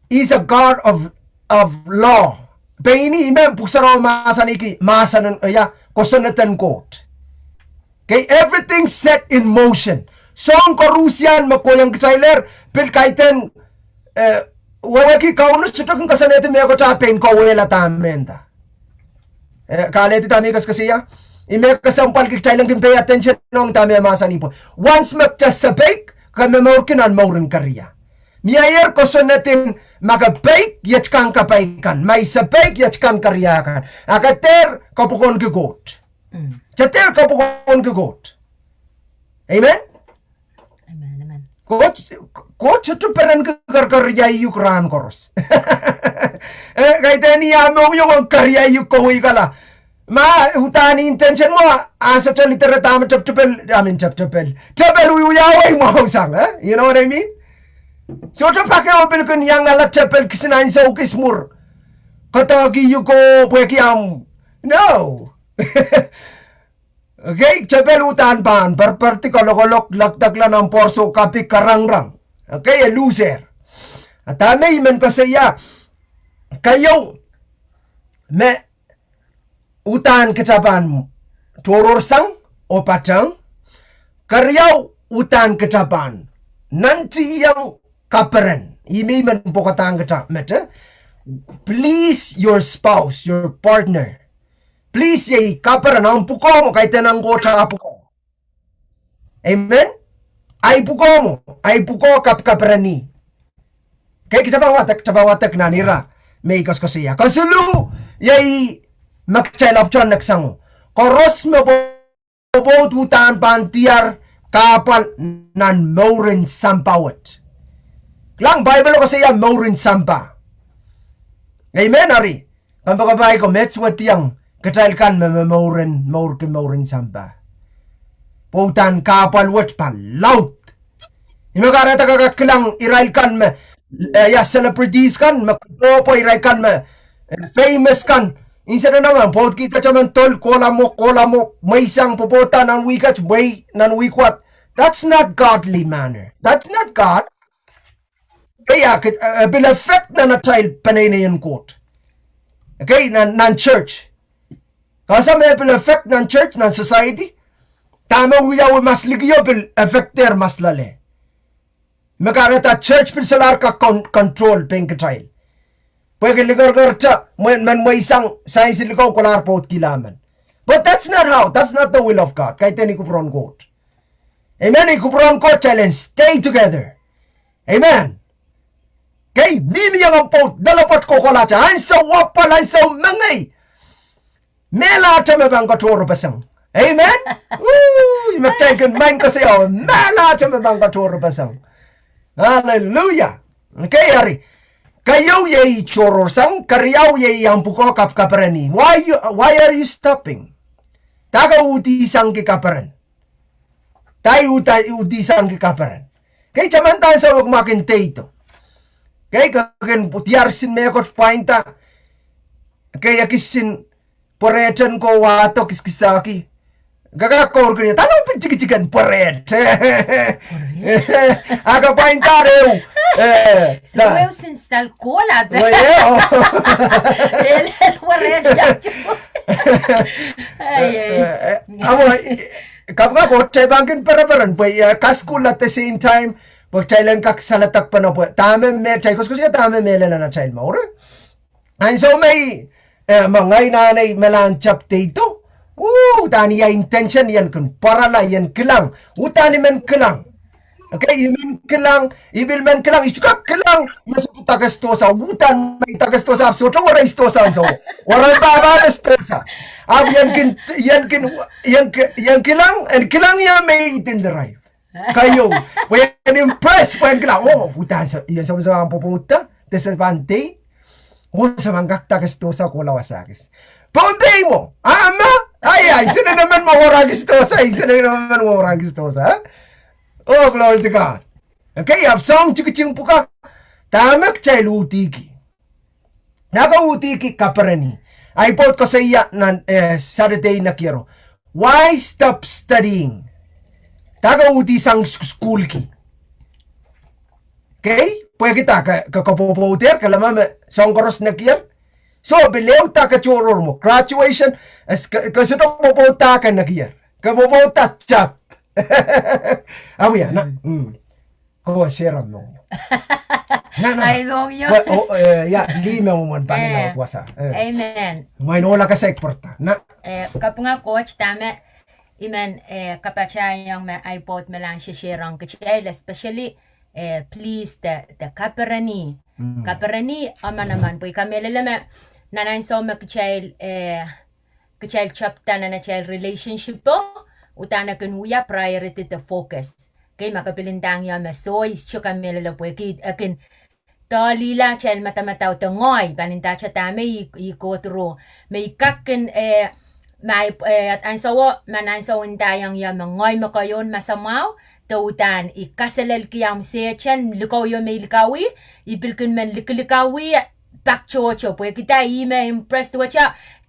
is a God of, of law. Pein ih me Pwuhk Sarawi mahsanihki, mahsen en, ia, kosonned en Koht. Okay, everything set in motion. Soahng koaruhsian me kohiong kitailehr, pil kaidehn, eh, wehwehki Kauno sohte kin koasoanehdi mehkot ah pein kauwehla dahme e nda. Eh, ke alehdi dahme I koasokoasoia? Ih me kesempwalki kitail en kin pay attention ong dahme e mahsanih pwe once me kitail sapeik, ke momourki nan mouren keria. Mie ier kosonned en ma ke peik, iet kan kapai kan. Ma I sapeik, iet kan keria kan. A ke dehr kapwukoahngki Koht. Mm. Ke dehr kapwukoahngki Koht. Amen? Amen, amen. Koht, Koht sohte perenki kerkeria iuk rahn koaros. Eh, kaidehn ih ah mohngiong ong keriau kowei kala. Ma uhdahn intention mwo, ah sohte literate ah me teptepel, I mean teptepel. Tepel wiwiawi mwahu sang, eh? You know what I mean? Sohte pak ehu pil kin iang ala tepel kisin ansou kis mwur. Koadoahki ih ko pwehki ahmw. No. Okay, tepel uhdahn pahn perperdi, kalokolok, lekdekla, nan pwoarso, kapi, karangrang. Okay, e lusehr. A dahme I men koasoia, keieu me uhdahn kita pahn tohrohrsang oh patehng, keriau uhdahn kita pahn nantihong kaperen. Ih me I men pwokadahng kita met, eh? Please your spouse, your partner. Please, iei kaperen, ahmw pwukoa mwo, kaidehn nan Koht ah pwukoa. Amen. Ahi pwukoa mwo, ahi pwukoa kapkapereni. Okay, kita pahn wadek, kita pahn wadek nan ire me I koasokoasoia. Kesiluh, iei me kitail ahpwtehn neksang o. Koaros me pwopwoud uhdahn pahn diar kahpwal nan mouren sampah wet. Kilang, Baibel koasoia mouren sampah. Amen, eri. Kompoakepahi ko, met suwediong kitail kan me, me mouren, mourki mouren sampah. Pwe uhdahn kahpwal wet pahn laud. Ih me kahrehda ke kak kilang irail kan me, eh, ia celebrities kan me, pwopwoud irail kan me, eh, famous kan. Instead en emen pwoudki kataman dol, kohla mwo, kohla mwo, mweisang, pwopwoudda nan wihk et, mwehi nan wihk wet. That's not godly manner. That's not God. Okay, a, a, a pil affect nan atail peneinei en Koht. Okay, nan, nan church. Kasa me pil affect nan church, nan society. Dahme wiawi mas likio pil affect-ehr mas loale. Me kahrehda church pil solahr kak con-, control pein kitail. Pwehki likerkerte, mwen, men mweisang, sains likou kolahr pwoudkihla men. But that's not how, that's not the will of God. Kaidehn ih kupwuren Koht. Amen, ih kupwuren Koht kitail en stay together. Amen. Okay, mihmi iang pwoud, delepwoat kohkohlahte, ansou apwal, ansou mengei. Mehlahte me pahn katohrepeseng. Amen. Woo, ih me kitail kin men koasoia, mehlahte me pahn katohrepeseng. Hallelujah. Okay, eri. Keieu iei tohrohrsang, keriau iei ahmw pwukoa kapkapereni. Why you, why are you stopping? Dahke uhdihsangki kaperen? Dahme uhdahn, uhdihsangki kaperen? Okay, taman ansou me kumwa kin deido. Okay, ke kin diar kisin mehkot pwainda. Okay, e kisin pwerehten ko wahdo kiskisehki. Ke kak kour kin, dahme pil tikitiken pwereht? A ke pwainda ehu. Eh, so, da. Ehu sin sal kohla. Well, yeah, oh. Lel pwereht. Ai, ai. Eh, eh, amo, eh, kapinga Koht, kitail pahn kin pereperen, pwe, eh, kasukuhl at the same time, pwe kitail en kak saledekpene, pwe dahme me, kitail koasokoasoia dahme mehlel nan atail mour. Ansou me, eh, me ngehi nanei me lahn tep deido. Uhdahn ia intention, I en kin pwarala, I en kilang. Uhdahn I men kilang. Okay, I men kilang, I pil men kilang, I sohte kak kilang me sohte dake sidohsa, uhdahn me I dake sidohsa, ahpw sohte werei sidohsa ansou. Werei pahpa me sidohsa. Ahpw I en kin, I en kin, I en ki-, I en kilang, en kilang ia me I didn't arrive. Keieu, pwe I en impress, pwe I en kilang, oh, uhdahn se, I en sohte pahn pwopwoudda, de se pahn dei, oh, se pahn kak dake sidohsa kohla wasa kis. Pohnpei mwo, a ma, ai, ai, insenei emen me warehki sidohsa, insenei emen me warehki sidohsa, eh? Oh, glory to God. Okay, ahpw soahng tikitik pwukat, dahme kitail uhdihki? Dahke uhdihki kapereni? Ahi pwoud koasoia nan, eh, Saturday nekiero. Why stop studying? Dahke uhdihsang s-, sukuhlki? Okay, pwehki dahke, ke, ke pwopwoudehr, ke leme me soahng koaros nekier. So, pil ehu dahke tohrohr mwo. Graduation, eh, ke, ke sohte pwopwoudda ke nekier. Ke pwopwoudda tep. Awia, na, mm. Kowe share mohngiong. Na, na, na. Ai, mohngiong. Well, oh, eh, ia, lih me mwomwen pahn, eh, laud wasa. Eh. Amen. Mwein ohla kasaik pwarada. Na. Eh, kapinga Koht dahme I men, eh, kapatahiong me ahi pwoud me lahn sheshehrong kitail, especially, eh, please de, de kapereni. Mm. Kapereni, emen, emen, pwe I kamehlele me, nan ansou me kitail, eh, kitail tepda nan atail relationship o, uhdahn e kin wia priority de focus. Okay, ma ke pil ndahng ie me soh, I sohte kamehlele pwehki, e kin doh lihla atail madamadau de ngehi, pahn ndahte dahme I, I go through. Me I kak kin, eh, ma I, eh, ansowo, ma ansou ndaiong ie me ngehi me koahiek masamwahu, de uhdahn I kaselelki ahmw sehten likauio me I likauih, I pil kin men likilikauih pak tohto, pwehki dah, I me impressed wet,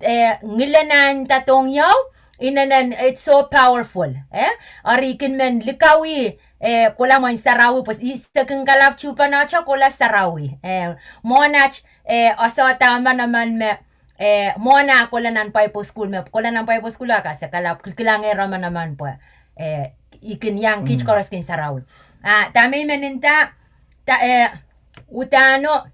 eh, ngilen ah nda dohng ieu, inenen, it's so powerful, eh? Eri I kin men likauih, eh, kohla mwein sarawi, pwe I se kin kalapw tuhpene, kohla sarawi. Eh, mwohn at, eh, oasoada manaman me, eh, mwohn ah kohla nan Bible school me, kohla nan Bible school a ka se kalapw, kil-, kilangehr manaman pwe, eh, I kin iang kiht koaros kin sarawi. Ah, dahme I men nda, da, eh, uhdahno,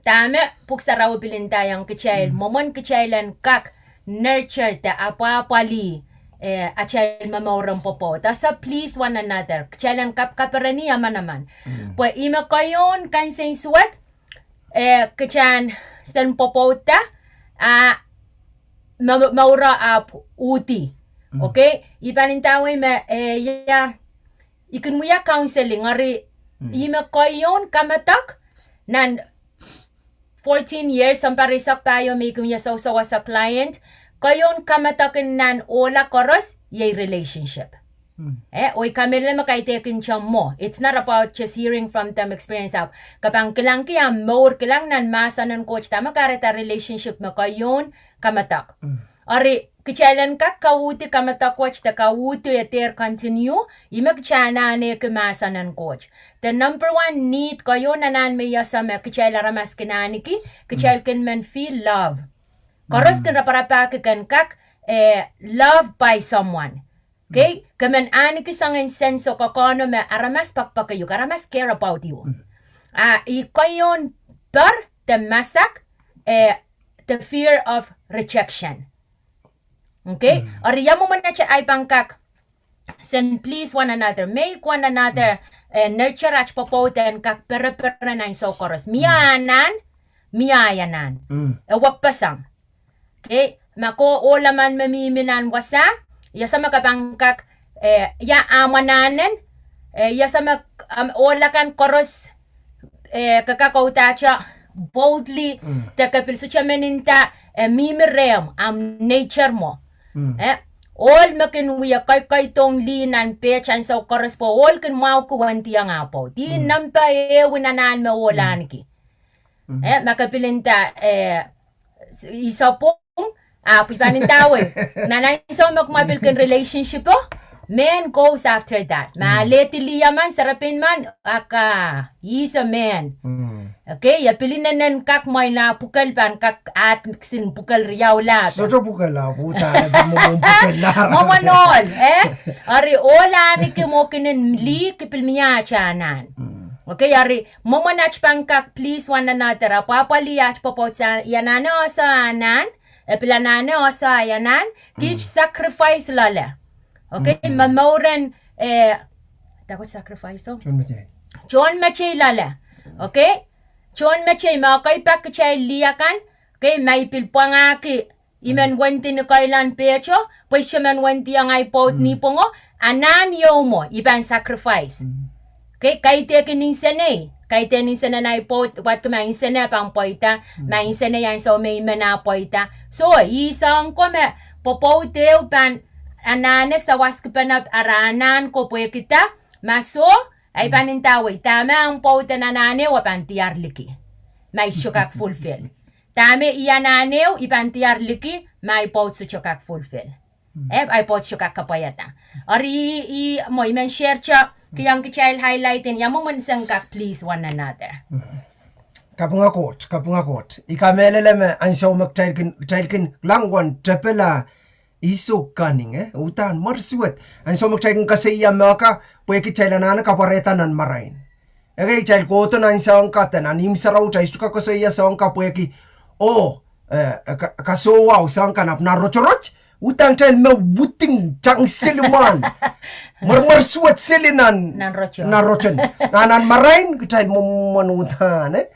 dahme Pwuhk Sarawi pil ndaiong kitail, mwomwen kitail en kak nurture de apwahpwalih, eh, atail momouren pwopwoud. Thus, please one another. Kitail en kap-, kapereni emen emen. Pwe I me koahiek kansensuwed, eh, kitail en sen pwopwoudda, ah, me, mouro ahpw uhdi. Okay? I pahn ndawei me, eh, ia, I kin wia counseling, eri I me koahiek kamedek nan fourteen years, sounpar eisek pahieu me I kin wia sousou as a client, koahiek kamedek nan ohla koaros, iei relationship. Eh, oh I kamehlele me kaidehkin te mwo. It's not about just hearing from them experience ahpw ke pahn kilangki ahmw mour, kilang nan mahsen en Koht dahme kahrehda relationship me koahiek kamedek. Eri, kitail en kak kauhdi kamedek wet de kauhdi e dehr continue, ih me kitail anahneki mahsen en Koht. The number one need koahiek anahn me I ese me kitail aramas kin ahneki, kitail kin men feel love. Koaros kin raparapahki ken kak, eh, love by someone. Okay? Ke men ahneki soangen sense oh koakoahno me aramas pekipeki uhk, aramas care about you. Ah, ih koahiek per de masak, eh, the fear of rejection. Okay? Eri ia mwomwen atail pahn kak sen please one another, make one another, eh, nurture at pwopwoud en kak pereperen ansou koaros. Mie anahn, mie anahn. E wekpeseng. Okay, ma ke ohl emen me mihmi nan wasa, I ese me ke pahn kak, eh, ia ahmw anahnen, eh, I ese me, um, ohl akan koaros, eh, ke kak uhdahte boldly, de ke pil sohte men nda, eh, mihmi rehmw, ahmw nature mwo. Eh, ohl me kin wie kaikaidong lih nan pet ansou koaros pwe ohl kin mwahuki wendiong ah pwoud. Ih number ehu anahn me ohl ahneki. Eh, ma ke pil nda, eh, I sapwung, ahpw I pahn ndawei. Nan ansou me kumwail pil kin relationship o, man goes after that. Ma lehdi lih emen, serepein men, aka, is a man. Okay, e pil inenen kak mwein ah pwukel pahn kak ahd kisin pwukel riau lap. Sohte pwukel ah, pwuhda, e pil mwomwen pwukel ah. Mwomwen ohl, eh? Eri ohl ahneki mwo kinen lih ki pil mie atail anahn. Okay, eri mwomwen at pahn kak please one another, apwahpwalih at pwopwoud, sang ia anahne ese anahn, e pil anahne ese ia anahn, kiht sacrifice loale. Okay, me mouren, eh, dahkot sacrifice o? Tohnmetei. Tohnmetei loale. Okay? Tohnmetei me ekei pak kitail lih akan, okay, ma I pil pwangahki I men wendi ni keilen pehto, pwe I sohte men wendiong ahi pwoud ni pwongo, anahn ieu mwo, I pahn sacrifice. Okay, kaidehkin insenei, kaidehn insenen ahi pwoud, wadki ma insene pahn pweida, ma insenei ansou me I men ah pweida. Soh, ih soahng ko me pwopwoud ehu pahn anahne sawaskipene ara anahn ko pwehki dah, ma soh, ahi pahn ndawei, dahme ahmw pwoud en anahn ehu e pahn diar liki. Ma I sohte kak fulfill. Dahme I anahn ehu, I pahn diar liki, ma ahi pwoud sohte kak fulfill. Eh, ahi pwoud sohte kak kapwaiada. Eri ih, ih, mwo I men share te, kihong kitail highlight en ia mwomwen sen kak please one another. Kapinga Koht, kapinga Koht. I kamehlele me ansou me kitail kin, kitail kin kilang uwen tepel ah ih soh kaning, eh, uhdahn mwersuwed. Ansou me kitail kin koasoia mehka, pwehki kitail anahne kapwarehda nan marain. Ekei kitail kohdo nan soahng ka de nan ihmw sarawi kitail sohte kak koasoia soahng ka pwehki, oh, eh, ka, kasohwau soahng kan ahpw nan rotorot, uhdahn kitail me wuding tang seli mwahl. Mwermwersuwed seli nan, nan roton. Nan marain kitail mwomwen uhdahn, eh.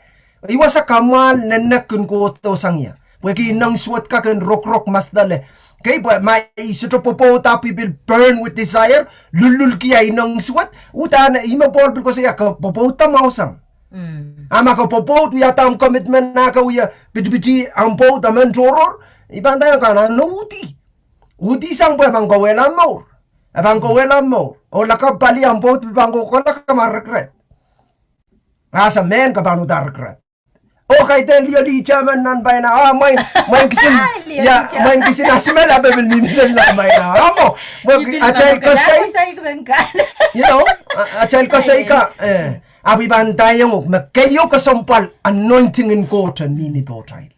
Ih wasa kamwahl nenek kin kohdo sang ie. Pwehki ineng suwed kak en rokorok mas loale. Okay, pwe ma I sohte pwopwoud ahpw I pil burn with desire, lullulki ah ineng suwed, uhdahn ih me Pohl pil koasoia ke pwopwoudda mwahu sang. Mm. A ma ke pwopwoud wiahda ahmw commitment, a ke wia pitipiti ahmw pwoud emen tohrohr, I pahn nda ong ke, a nan uhdi. Uhdi sang pwe e pahn kawehla mour. E pahn kawehla mour. Oh lakapw pali ahmw pwoud pil pahn kohkohla, ke ma regret. A se mehn ke pahn uhda regret. Oh, kaidehn lioli chairman nan paina, ah, mwein, mwein kisin, ah, lioli ia, chairman. Mwein kisin asimel a pepil mihmi sen nan paina. Amo, mwein atail koasoi, koasoi kan. You know, a-, atail koasoi ka, eh, a pwe I pahn nda ong uhk me keieu kesempwal anointing en Koht en mihmi pohtail.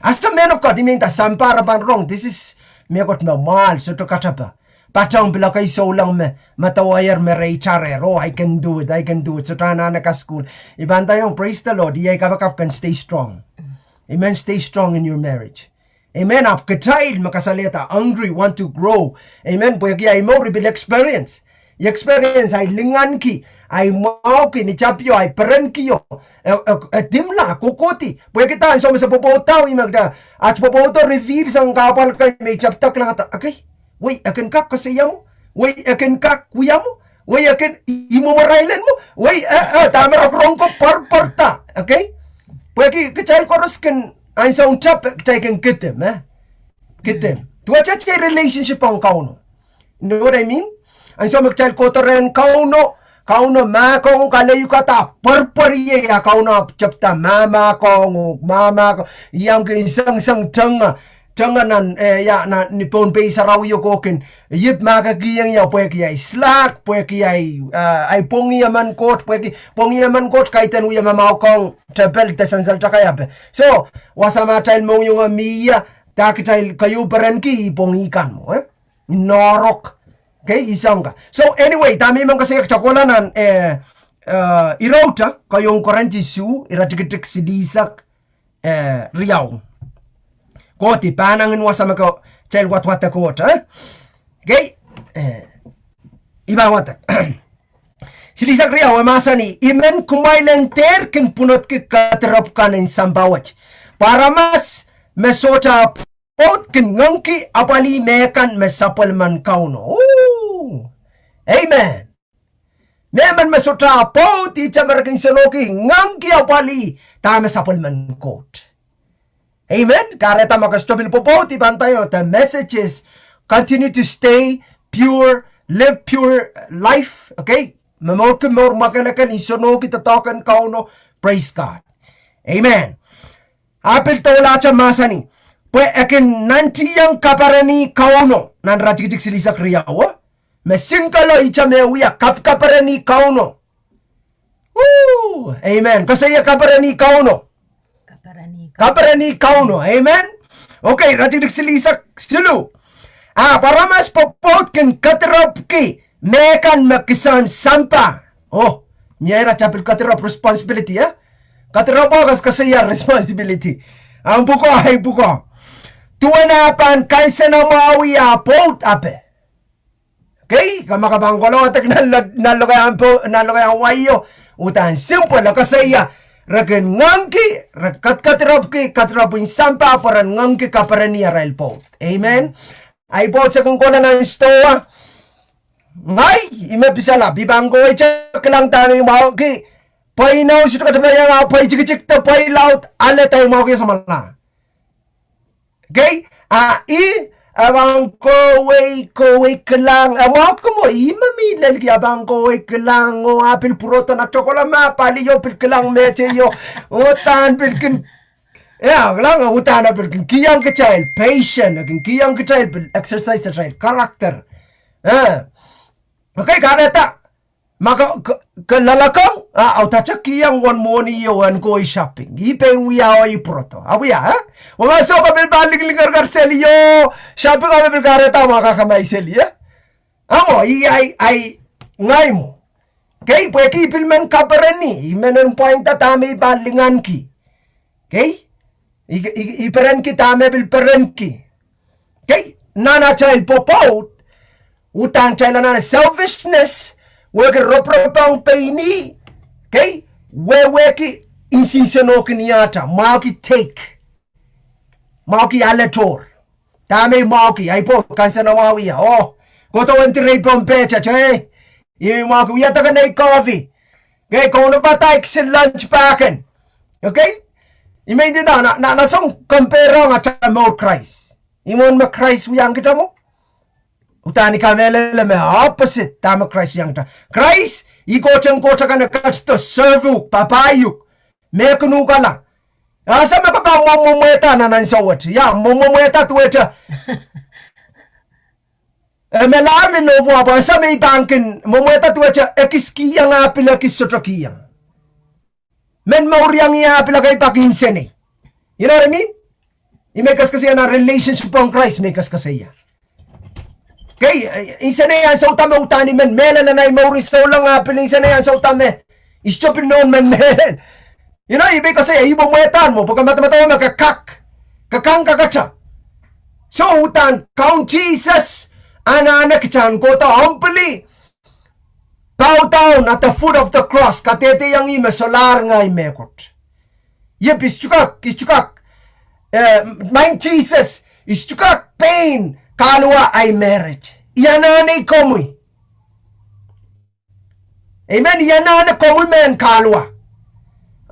As a man of God, I men nda sampah re pahn rong, this is mehkot me mwahl, sohte katepe. Patehng pil ekei souleng me, me doadoahk me re itar, oh, I can do it, I can do it. Sohte anahne kasukuhl. I pahn nda ong, praise the Lord, iei kapakap kan stay strong. Amen, stay strong in your marriage. Amen, ahpw kitail me kasalehda hungry, want to grow. Amen, pwehki ahi mour I pil experience. I experience, I linganki, I mwahuki ni tapio, I perenki o, e, e, e dimla, kohkohdi. Pwehki dah, ansou me se pwopwoud, ih me kitail, at pwopwoudo reveal sang kahpwal kei me I tapio kilangada, okay? Wei, e kin kak koasoia mwo? Wei, e kin kak wia mwo? Wei, e kin, I, I mwomwarail en mwo? Wei, e, e, dahme re rong ko pwarpwarda, okay? Pwehki kitail koaros kin, ansoun tape, kitail kin kidem, eh? Kidem. Duwehte relationship ong Kauno. You know what I mean? Ansou me kitail kohdo rehn Kauno, Kauno mahkohng, kaleukada, pwarpwar ie, ia Kauno ahpw tepda mahmahkohng, mahmahkohng, I ahmw kin sengiseng tenge, tenge nan, eh, ia, nan ni Pohnpei sarawio kohkin. Ih me ke kihong ia pwehki ahi slack, pwehki ahi, eh, ahi pwongih emen Koht, pwehki pwongih emen Koht kaidehn wia mahmahkohng tepel de sansal takai ape. So, wasa me atail mohngiong mie, dah kitail keieu perenki ih pwongih kan mwo, eh? Noahrok. Okay, I sang ka. So, anyway, dahme I men koasoia kitail kohla nan, eh, eh, irauhte, keieun Korint isuh, iretikitik silihsek, eh, riau. Kohdi pahn angin wasa me kitail wadwadek Koht, eh? Okay, eh, I pahn wadek. Silihsek riau e mahsanih, I men kumwail en dehr kin pwunodki kedirepw kan en sampah wet. Pwe aramas me sohte pwoud kin ngangki apwalih mehkan me sapwellimen Kauno. Ooh. Amen. Mehmen me sohte pwoud ihte me re kin nsenohki ngangki apwalih dahme sapwellimen Koht. Amen. Kahrehda ma ke sohte pil pwopwoud, I pahn nda ong, the message is continue to stay pure, live pure life. Okay? Me mourki mour mwakelekel, nsenohki doadoahk en Kauno. Praise God. Amen. A pil doulahte mahsanih, pwe e kin nantihong kaperenih Kauno, nan iretikitik silihsek riau, eh? Me singkelo ihte me wia kapkaperenih Kauno. Ooh, amen. Koasoia kaperenih Kauno. Kaperenih Kauno. Kaperenih Kauno. Amen. Okay, iretikitik silihsek siluh. A pwe aramas pwopwoud kin kedirepwki mehkan me kisehn sampah. Oh, mie ira tepil kedirepw responsibility, eh? Kedirepw o koasokoasoia responsibility. Ahmw pwukoa, ahi pwukoa. Duwen ah pahn kansenamwahwih ah pwoud ape. Okay, ka ma ke pahn kohla wadek nan lo-, nan lokaiahn po-, nan lokaiahn waio, uhdahn simple, e koasoia, re kin ngangki, re kat-, kedirepwki, kedirepw en sampah pwe ren ngangki kaperenih arail pwoud. Amen. Ahi pwoud se kin kohla nan stoa. Ngehi, I me pisalap, I pahn kohwei kilang dahme I mwahuki, pwe I nou sohte katapiang ah pwe I tikitik de pwe I laud, ale dahme I mwahuki e samwala. Okay, a I, a pahn kohwei, kohwei kilang, a mwahuki mwo, I me mi lelki, a pahn kohwei kilang, oh, a pil pwurodo nan tokolama, palio pil kilang mehteio, uhdahn pil kin, ia, kilang, uhdahn a pil kin kihong kitail patient, kin kihong kitail pil exercise atail character. Eh. Okay, kahrehda, ma ke, ke, ke loalokong, a, audahdahte kihong uwen mwohni o en kohwei shopping. I pein wia oh I pwurodo. A wia, eh? Wasa oh ke pil pahn lingling kerker seli oh shopping, a pil kahrehda ma ke kamai seli, eh? A mwo, I, ahi, ahi, ngehi mwo. Okay, pwehki I pil men kaperenih, I men en pwainda dahme I pahn linganki. Okay? I, I, I perenki dahme pil perenki. Okay? Nan atail pwopwoud, uhdahn atail anahne selfishness, wehwehki roporop ong pein ih, okay? Wehwehki nsensensuwed ni atail, mwahuki take. Mwahuki ale tohr. Dahme I mwahuki, ahi pwoud kansenamwahwih ah. Oh, kohdo wen direi pom pehte, eh? I mwahuki, wia deke nei koafi. Kei, kaunopada kisin lunch pack en. Okay? I men nda, na, na, na song compare ong atail mour Krais. Imwen me Krais wiahiong kitail mwo. Uhdahn I kamehlele me opposite dahme Krais wiahiong kitail. Krais, ih Koht en koht akan, e ketido serve uhk, papah uhk, mehkihla uhk. Ese me ke pahn mwomwomwehda nan ansou wet. Ia, mwomwomwehda duwehte. E melahr ni lohpwu ahpw ese me I pahn kin mwomwehda duwehte ekis kihong ah pil ekis sohte kihong. Men mour iang ah pil ekei pak insenei. You know what I mean? I men koaskoasoia nan relationship ong Krais, men koaskoasoia. Kei, eh, insenei ansou dahme uhdahn I men mehlel nan ahi mour, I souleng ah pil insenei ansou dahme I sohte pil nohn men mehlel. You know, I men koasoia, I mwomwehda mwo, pwe ke madamadau me ke kak, ke kak kakete. So, uhdahn kaun Sises, anahne kitail en kohdo humbly bow down at the foot of the cross, kadehdehiong ih me solahr ngehi mehkot. Iep, I sohte kak, I sohte kak, eh, maing Sises, I sohte kak pein kahluwa ahi marriage. I anahne komwi. Amen. I anahne komwi mehn kahluwa.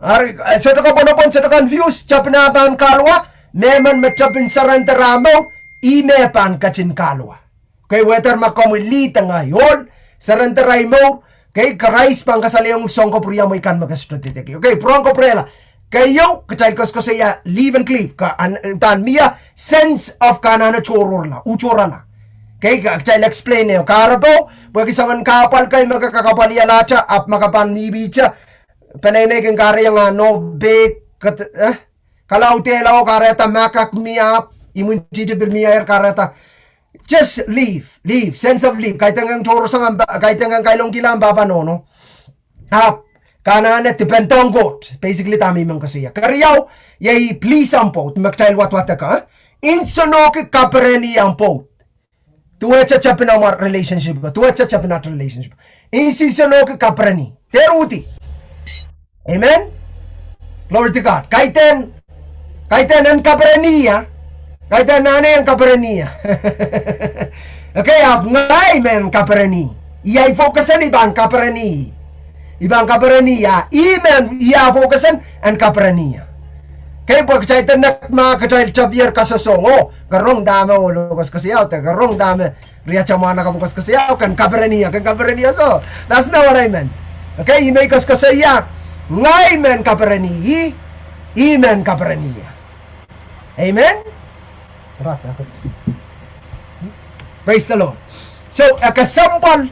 Ari, eh, sohte kapwonopwon, sohte confuse, tepin ah pahn kahluwa, mehmen me tepin surrender ah mour, ih me pahn ketin kahluwa. Kei, whether ma komwi lead ngehi, ohl, surrender ahi mour, kei, Krais pahn kasalehiong soang kapwuriamwei kan me ke sohte dehdehki. Okay, pwurehng kapwurehla. Keieu, kitail koaskoasoia leave and cleave, ke an, uhdahn mie sense of ke anahne tohrohrla, uhtohrla. Kei, ke, kitail explain ehu, kahrepe, pwehki soangen kahpwal kei me ke kakapwalialahte, ahpw ma ke pahn mihmihte, peneinei kin kahrehiong ah nohpei, kat, eh? Kalaudehla oh kahrehda mahkak mie ahpw, imwintihti pil mie aher kahrehda. Just leave, leave, sense of leave. Kaidehn tohrohrsang, kaidehn kailongkihla pahpa nohno. Ahpw, ke anahne depend ong Koht. Basically, dahme I men koasoia. Keriau, iei please omw pwoud, me kitail wadwadek, eh? Nsenohki kapereni omw pwoud. Duwehte tepin amwail relationship, duwehte tepin at relationship. Nsenohki kapereni. Dehr uhdi. Amen. Glory to God. Kaidehn, kaidehn en kapereni ah. Kaidehn anahne en kapereni ah. Okay, ahpw ngehi men kapereni. I ahi focus en I pahn kapereni. I pahn kapereni ah. I men I ah focus en, en kapereni ah. Kei, pwe kitail de nek ma kitail tapier kasosong oh, ke rong dahme ohlo koaskoasoia, de ke rong dahme riatail mwahnakapwo koaskoasoia, ken kapereni ah, ken kapereni ah, so. That's not what I meant. Okay, I men koaskoasoia, ngehi men kapereni ih, I men kapereni ah. Amen? Praise the Lord. So, eh, kesempwal,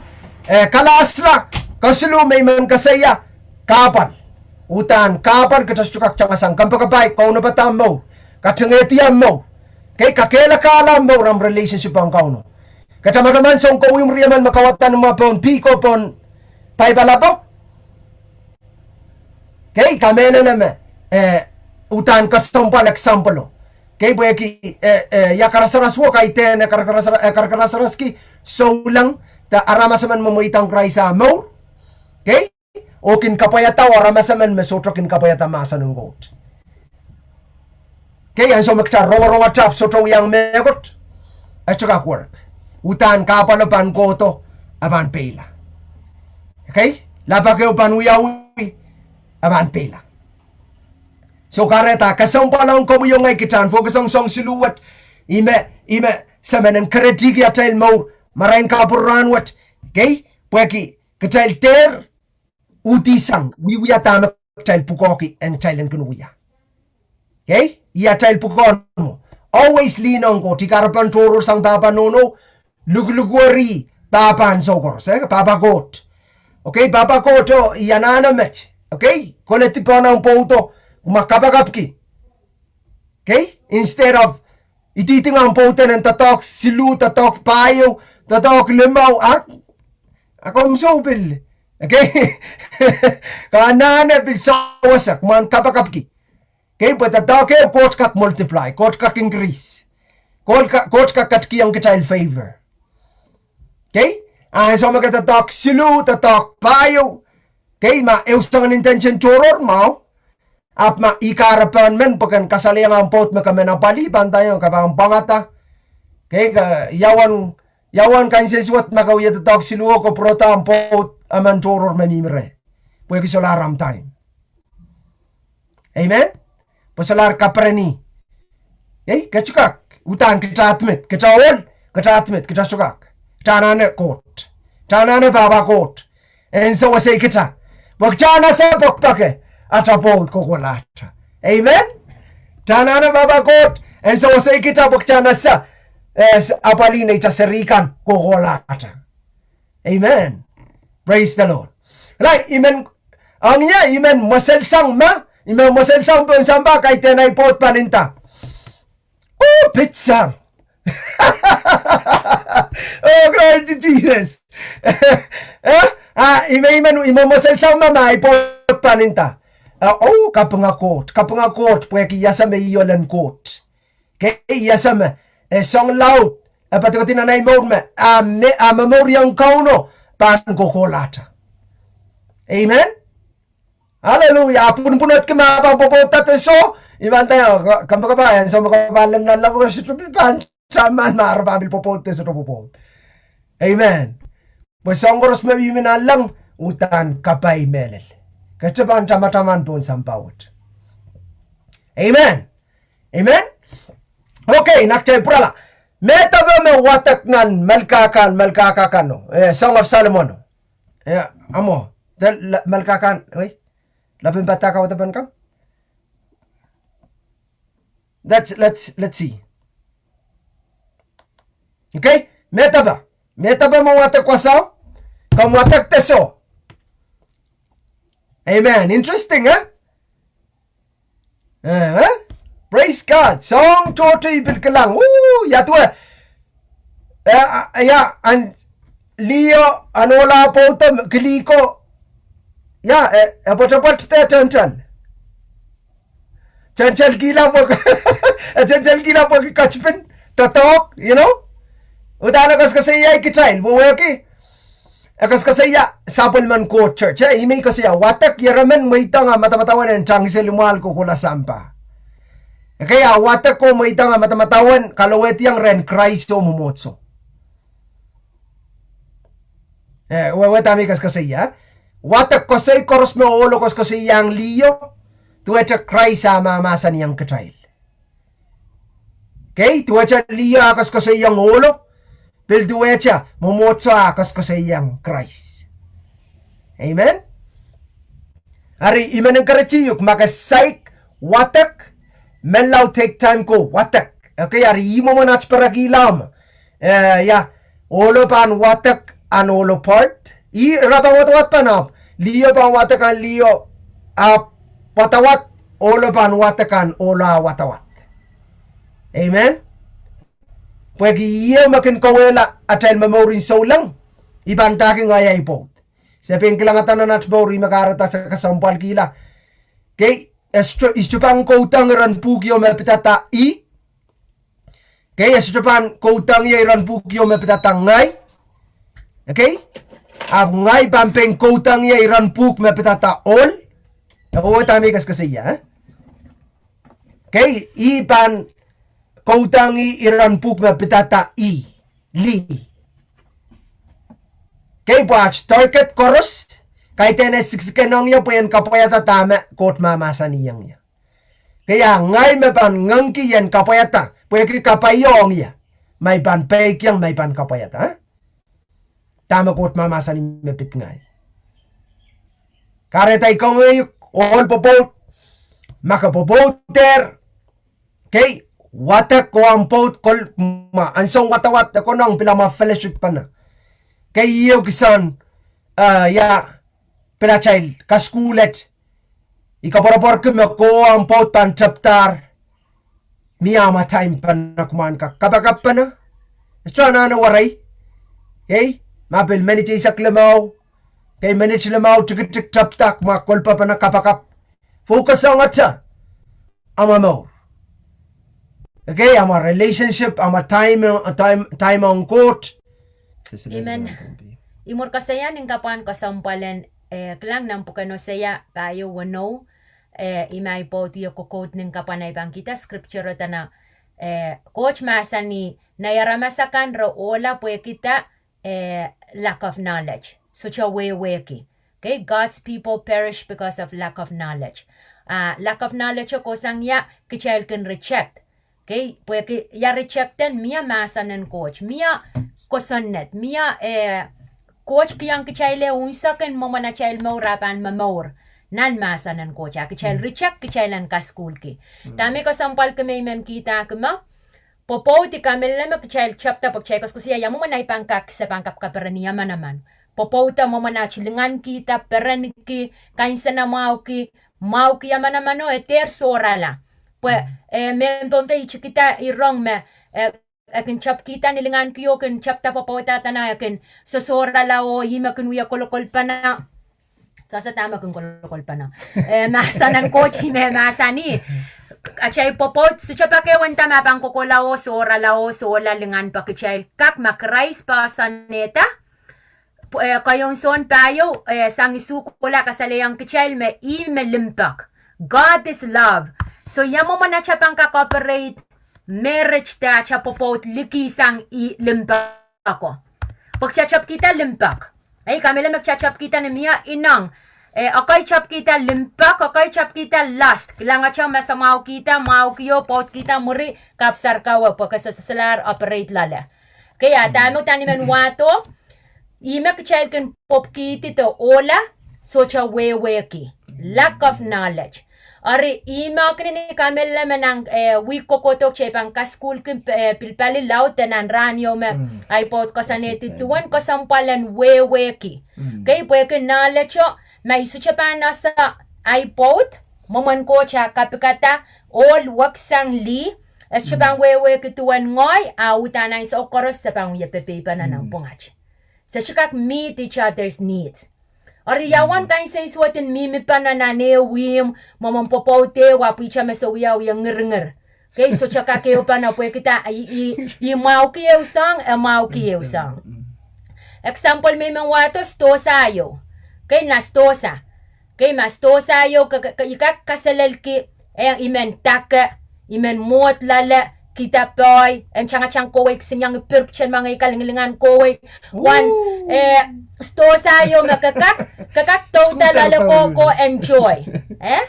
eh, kalahsla, kesiluh me I men koasoia, kahpwal. Uhdahn kahpwal kitail sohte kak tangasang, kompoakepahi, kaunopada mour, katengehdi mour. Kei, kakehlakahla mour, ahmw relationship ong Kauno. Ke tamataman soun kowe, riemen me kawadahn mwahu pohn pihko pohn Baibel apo. Kei, kamehlele me, eh, uhdahn kesempwal example o. Kei, pwehki, eh, eh, ia karasaras wo kaidehn, eh, karakarasara-, eh, karakarasaraski souleng, de aramas emen me mweidohng Krais ah mour. Kei, oh kin kapwaiada aramas emen me sohte kin kapwaiada mahsen en Koht. Kei, ansou me kitail rongorong ahpw sohte wiahiong mehkot, e sohte kak work. Uhdahn kahpwalo pahn kohdo, e pahn peila. Kei, lapak ehu pahn wiawi, e pahn peila. So kahrehda, kesempwal ong komwi oh ngehi kitail en focus ong soang siluh wet, ih me, ih me se men en keretihki atail mour, marain kapwurahn wet, kei, pwehki, kitail dehr uhdisang, wiewia dahme kitail pwukoahki en kitail en kin wia. Kei? Ih atail pwukoah mwo. Always lean ong Koht. I kahrepen tohrohr sang pahpa nohno, luhkluhkweri pahpa ansou koaros, eh, pahpa Koht. Okay, pahpa Koht oh, I anahne met. Okay, koledi pohn omw pwoudo, kumwa kapakapki. Okay? Instead of, ididing omw pwoudo en doadoahk siluh, doadoahk pahieu, doadoahk limau, ah, a komw sou pil. Okay? Ke anahne pil sewese, kumwa en kapakapki. Okay, pwe doadoahk ehu Koht kak multiply, Koht kak increase. Koht ka-, Koht kak ketikihong kitail favor. Okay? A ansou me ke doadoahk siluh, doadoahk pahieu. Okay, ma ehu soangen intention tohrohr mwahu. Ahpw ma I kahrepen men pwe ken kasalehiong omw pwoud me ke men apwalih, pahn ndahiong ke pahn pwangada. Okay, ke, ia uwen, ia uwen kainsensuwed ma ke wia doadoahk siluh oh ke pwuroda omw pwoud emen tohrohr me mihmi reh. Pwehki solahr ahmw time. Amen. Pwe solahr kapereni. Ei, ke sohte kak, udahn kita ahd met, kita ohl, kita ahd met, kita sohte kak. Kita anahne Koht. Kita anahne Pahpa Koht en sewese kita. Pwe kita anahne pokpoake ata pwoud kohkohlahte. Amen. Kita anahne Pahpa Koht en sewese kita pwe kita anahne, eh, s-, apwalih neitail serihkan kohkohlahte. Amen. Praise the Lord. Lah, I men, ong ie, I men mweselsang ma, I men mweselsang pohn sampah, kaidehn ahi pwoud pahn inda. Oh, pitsang. Oh, glory to Jesus. Eh? Ah, I men, I men, I men mweselsang ma, ma ahi pwoud pahn inda. Ah, oh, kapinga Koht, kapinga Koht, pwehki I ese me I ohl en Koht. Kei, I ese me, eh, soang laud, eh, padikadi nan ahi mour me, ah, me, ah, momouriong Kauno, pahn kohkohlahte. Amen. Hallelujah. Pwunpwunodki ma pahn pwopwoud de soh, I pahn nda, ka-, komw kak pahn, ansou me ke pahn lel nanleng, ke sohte pil pahn taman ma re pahn pil pwopwoud de sohte pwopwoud. Amen. Pwe soang koaros me mihmi nanleng, udahn kapai mehlel. Ke sohte pahn tamataman pohn sampah wet. Amen. Amen. Okay, nahk tai pwurala. Mehtape me wadek nan Melkahka, Melkahka kan o. Eh, Song of Solomon o. Eh, amwo. De la-, Melkahka, wei. Lapin padahk kawedepen kan. Let's, let's, let's see. Okay? Mehtape. Mehtape me wadek wasao. Komw wadek de soh. Amen. Interesting, eh? Eh, eh? Praise God. Soang tohto I pil kilang. Woo, ia duwe. Eh, ah, ia, ahn liho, ahn ohla pwoudo, kilihko. Ia, eh, eh, pwetepwet de tentel. Tentelkihla pwe, eh, tentelkihla pwehki ketipin, doadoahk, you know? Udahn e koasokoasoiahi kitail, pwe wehwehki. E koasokoasoia sapwellimen Koht church, eh, ih me I koasoia, wadek ieremen mweidohng ah madamadau en tangisel imwail kohkohla sampah. Okay, ah wadek oh mweidohng ah madamadau en kalowehdiong rehn Krais oh mwomwohdiso. Eh, wehwehki dahme I koasokoasoia. Wadek koasoi koaros me ohlo koasokoasoiahng liho, duwehte Krais ah mahmahsanihong kitail. Okay, duwehte liho ah koasokoasoiong ohlo, pil duwehte mwomwohdiso ah koasokoasoiong Krais. Amen. Eri I men encourage uhk ma ke saik wadek, menlau take time ko wadek. Okay, eri ih mwomwen aht perekihla me, eh, ia, ohlo pahn wadek ahn ohlo part. Ih rapahn wadawad pahn ahpw, liho pahn wadek ahn liho ah wadawad, ohlo pahn wadek ahn ohlo ah wadawad. Amen. Pwehki ih ehu me kin kauwehla atail momour en souleng, I pahn ndahki ngehi ahi pwoud. Se pein kilangada nan aht mour ih me kahrehda se kesempwalkihla. Okay, e sohte, I sohte pahn koudehng iren pwuhk ieu me pidada ih. Okay, e sohte pahn koudehng ie iren pwuhk ieu me pidada ngehi. Okay, ahpw ngehi pahn pein koudehng ie iren pwuhk me pidada ohl. E wehwehki dahme I koasokoasoia, eh? Okay, ih pahn koudehng ie iren pwuhk me pidada ih, lih. Okay, pwe aht target koaros, kaidehn e siksikehnong ie pwe en kapwaiada dahme Koht mahmahsanihong ie. Okay, a ngehi me pahn ngehngki ien kapwaiada, pwehki kapai ong ie, ma I pahn peikiong, ma I pahn kapwaiada, eh? Dahme Koht mahmahsanih me pid ngehi. Kahrehda I kangoange uhk, ohl pwopwoud, ma ke pwopwoudehr, okay, wadek oh ahmw pwoud kol, ma ansou wadawad e konehng pil amwa fellowship pene. Okay, ih ehu kisehn, eh, ia, pil atail kasukuhl et. I koapworopworki me kowe oh ahmw pwoud pahn tepdahr, mie amwa time pene kumwa en kak kapakap pene. E sohte anahne werei. Okay, ma pil minit eisek limau, okay, minit limau tikitik tepda, kumwa kolpe pene kapakap. Focus ong ata, amwa mour. Okay, amwa relationship, amwa time, time, time ong Koht. I men, I mwur koasoia nin kapwan kesempwal en, eh, kilang nan pwuken Hosea pahieu weneu, eh, ih me ahi pwoud ie kokoud nin kapwan ahi pahn kihda scripture dene, eh, Koht mahsanih, nei aramas akan re ohla pwehkihda, eh, lack of knowledge. Sohte wehwehki. Okay, God's people perish because of lack of knowledge. Ah, lack of knowledge o kohsang ia? Kitail kin reject. Okay, pwehki ia reject en? Mie mahsen en Koht, mie kosonned, mie, eh, Koht kihong kitail eh unsek en mwomwen atail mour ah pahn momour nan mahsen en Koht, ah kitail reject, kitail en kasukuhlki. Dahme kesempwal kemei men kihda kima? Pwopwoud I kamehlele me kitail tepda pwe kitail koasoakoasoia ia mwomwen ahi pahn kak, se pahn kak kapereni ia manaman. Pwopwoud o mwomwen aht lingankihda, perenki, kansenamwahuki, mwahuki ia manamano, e dehr sohrala. Pwe, eh, mehn Pohnpei I tikida, I rong me, eh, e kin tepkihda ni lingankio, kin tepda pwopwoud ah dene e kin sosohrala oh ih me kin wia kolokolpana. Sasa dahme kin kolokolpana? Eh, mahsen en Koht ih me mahsanih, atail pwopwoud sohte pak ehu nda me pahn kokohla oh sohrala oh sohla lingan, pwe kitail kak, ma Krais poahsoanehda, eh, keieun Sohn pahieu, eh, sang isuh kohla kasalehiong kitail me ih me limpoak. God is love. So ia mwomwen atail pahn kak operate marriage de atail pwopwoud liki sang ih limpoak ako? Pwe kitail tepkihda limpoak. Eh, I kamehlele me kitail tepkihda ni mie inong. Eh, ekei tepkihda limpoak, ekei tepkihda lust. Kilang atail masamwahukihda, mwahukio, pwoudkihda, mwuri, kapsar kawe, pwe ke solahr operate loale. Okay, ah dahme udahn I men wahdo, ih me kitail kin pwopkihdi de ohla sohte wehwehki. Lack of knowledge. Eri ih me ekinen I kamehlele me nan, eh, wihk kokohdo kitail pahn kasukuhlki, eh, pil pali laud de nan rahn ieu me ahi pwoud koasoanehdi duwen kesempwal en wehwehki. Okay, pwehki knowledge o, ma I sohte pahn ese ahi pwoud, mwomwen Koht ah kapikada ohl weksang lih, e sohte pahn wehwehki duwen ngehi, ah uhdahn ansou koaros se pahn wie pepeipene nan pwungat. Se sohte kak meet each other's needs. Eri ia uwen kansensuwed en mihmipene nan ehu ihmw, mwomwen pwopwoud ehu, ahpw ihte me se wia, wia ngiringir. Okay, sohte kak ehupene pwehkida I, I, I mwahuki ehu soahng, e mwahuki ehu soahng. Example me I men wahdo, sidohsa ieu. Okay, nan sidohsa. Okay, ma sidohsa ieu ke, ke, ke, I kak kaselelki, eh, I men dake, I men mwohd loale, kihda pohi, en tangatang kohwei, kisinieng I pirpten mengei, kalingalingan kohwei. Wen, eh, sidohsa ieu me ke kak, ke kak douda loale ko, ko enjoy. Eh?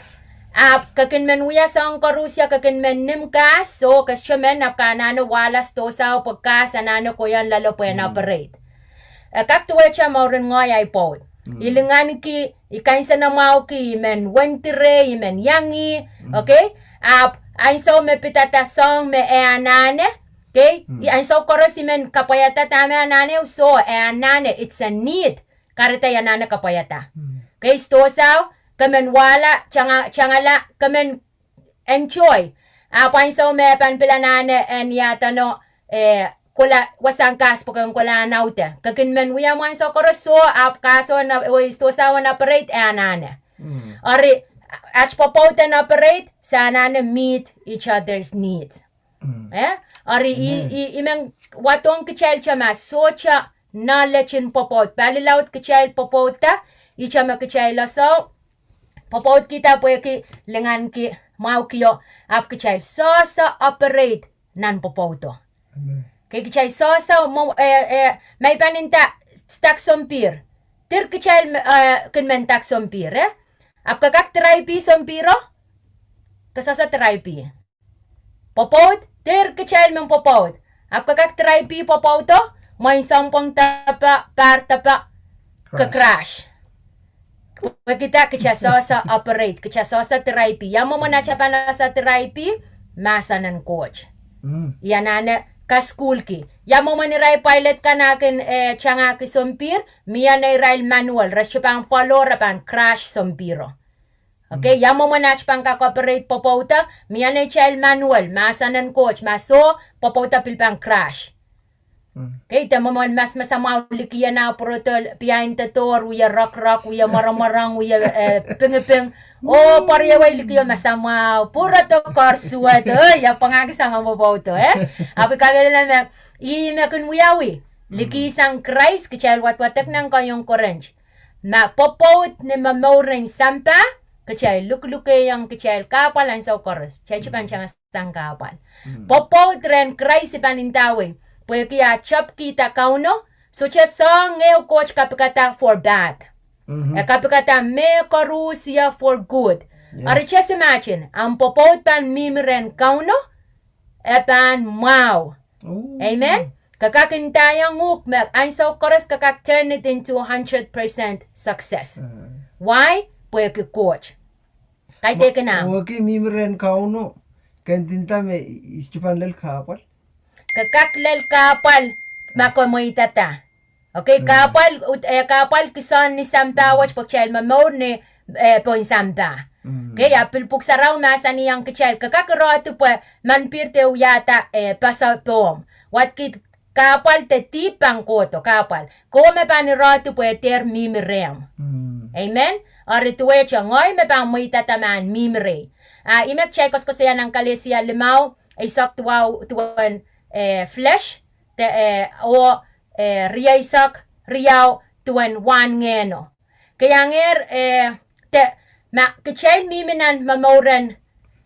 Ahpw ke kin men wia soahng koaros, ia ke kin men nim kahs, soh, ke sohte men, ahpw ke anahne wahla sidohsa o pwe kahs anahne kohieng loale pwe en operate. E kak duwehte mouren ngehi ahi pwoud. I linganki, I kansenamwahuki, I men wendire, I men iang ih, okay? Ahpw ansou me pidada soahng me e anahne, okay? I ansou koaros I men kapwaiada dahme anahne, soh, e anahne, it's a need. Kahrehda I anahne kapwaiada. Okay, sidohsa o, ke men wahla, tanga, tangala, ke men enjoy. Ahpw ansou me e pahn pil anahne en iadeno, eh, kohla wasahn kahs pwe ke en kohla anahne aude. Ke kin men wia mwahnso koaros, soh, ahpw kahs o, sidohsa o en operate, e anahne. Eri, aht pwopwoud en operate, se anahne meet each other's needs. Eh? Eri I, I, I men wadohng kitail te ma sohte knowledge en pwopwoud. Pali laud kitail pwopwoudda, ihte me kitail ese, pwopwoudkihda pwehki linganki, mwahukio, ahpw kitail sohte operate nan pwopwoudo. Okay, kitail sohte, eh, eh, ma I pahn nda, dak sompir. Dir kitail, eh, kin men dak sompir, eh? Ahpw ke kak drive sompiro? Ke sohte drive. Pwopwoud, dir kitail men pwopwoud. Ahpw ke kak drive pwopwoudo, mwein sounpwong depe, pahr depe, ke crash. Pwehki dah? Kitail sohte operate, kitail sohte drive. Ia mwomwen atail pahn ese drive? Mahsen en Koht. I anahne kasukuhlki. Ia mwomwen irail pilot kan ah kin, eh, tangahki sompir, mie neirail manual, re sohte pahn follow, re pahn crash sompiro. Okay, ia mwomwen aht pahn kak operate pwopwoudo, mie neitail manual, mahsen en Koht, ma soh, pwopwoudo pil pahn crash. Okay, de mwomwen masamasamwahu likiena, pwurodo behind the door, wie rokorok, wie mworomworong, wie, eh, pingiping. Oh, pwuriawei likio masamwahu, pwurodo koaros suwed, oh, ia pwangahki soangen pwopwoudo, eh? Ahpw I kamehlele me, ih me kin wiawi, liki sang Krais, kitail wadwadek nan keieun Korint. Ma pwopwoud ni momouren sampah, kitail luklukeiong kitail kahpwal ansou koaros, kitail sohte pahn tangehng sang kahpwal. Pwopwoud rehn Krais I pahn ndawei, pwehki ah tepkihda Kauno, sohte soahng ehu Koht kapikada for bad. E kapikada mehkoaros for good. Eri just imagine, ahmw pwopwoud pahn mihmi rehn Kauno, e pahn mwahu. Amen. Ke kak ndaiong uhk me ansou koaros ke kak turn it into hundred percent success. Why? Pwehki Koht. Kaidehkin ahmw. Pwehki mihmi rehn Kauno, ke ndinda me I sohte pahn lel kahpwal. Ke kak lel kahpwal ma ke mweidada. Okay, kahpwal, eh, kahpwal kisehn ni sampah wet pwe kitail momour ni, eh, pohn sampah. Okay, a pil Pwuhk Sarawi mahsanihong kitail, ke kak irehdi pwe manpir de wiahda, eh, pasa pohmw. Wadki kahpwal de dihp pahn kohdo, kahpwal. Kowe me pahn irehdi pwe dehr mihmi rehmw. Amen. Eri duwehte ngehi me pahn mweidada mahn mihmi rehi. A ih me kitail koasokoasoia nan Kalesia limau, eisek duwau duwen, eh, flesh, de, eh, oh, eh, rieisek riau duwen wahn Ngehno. Keiangehr, eh, de, ma kitail mihmi nan momouren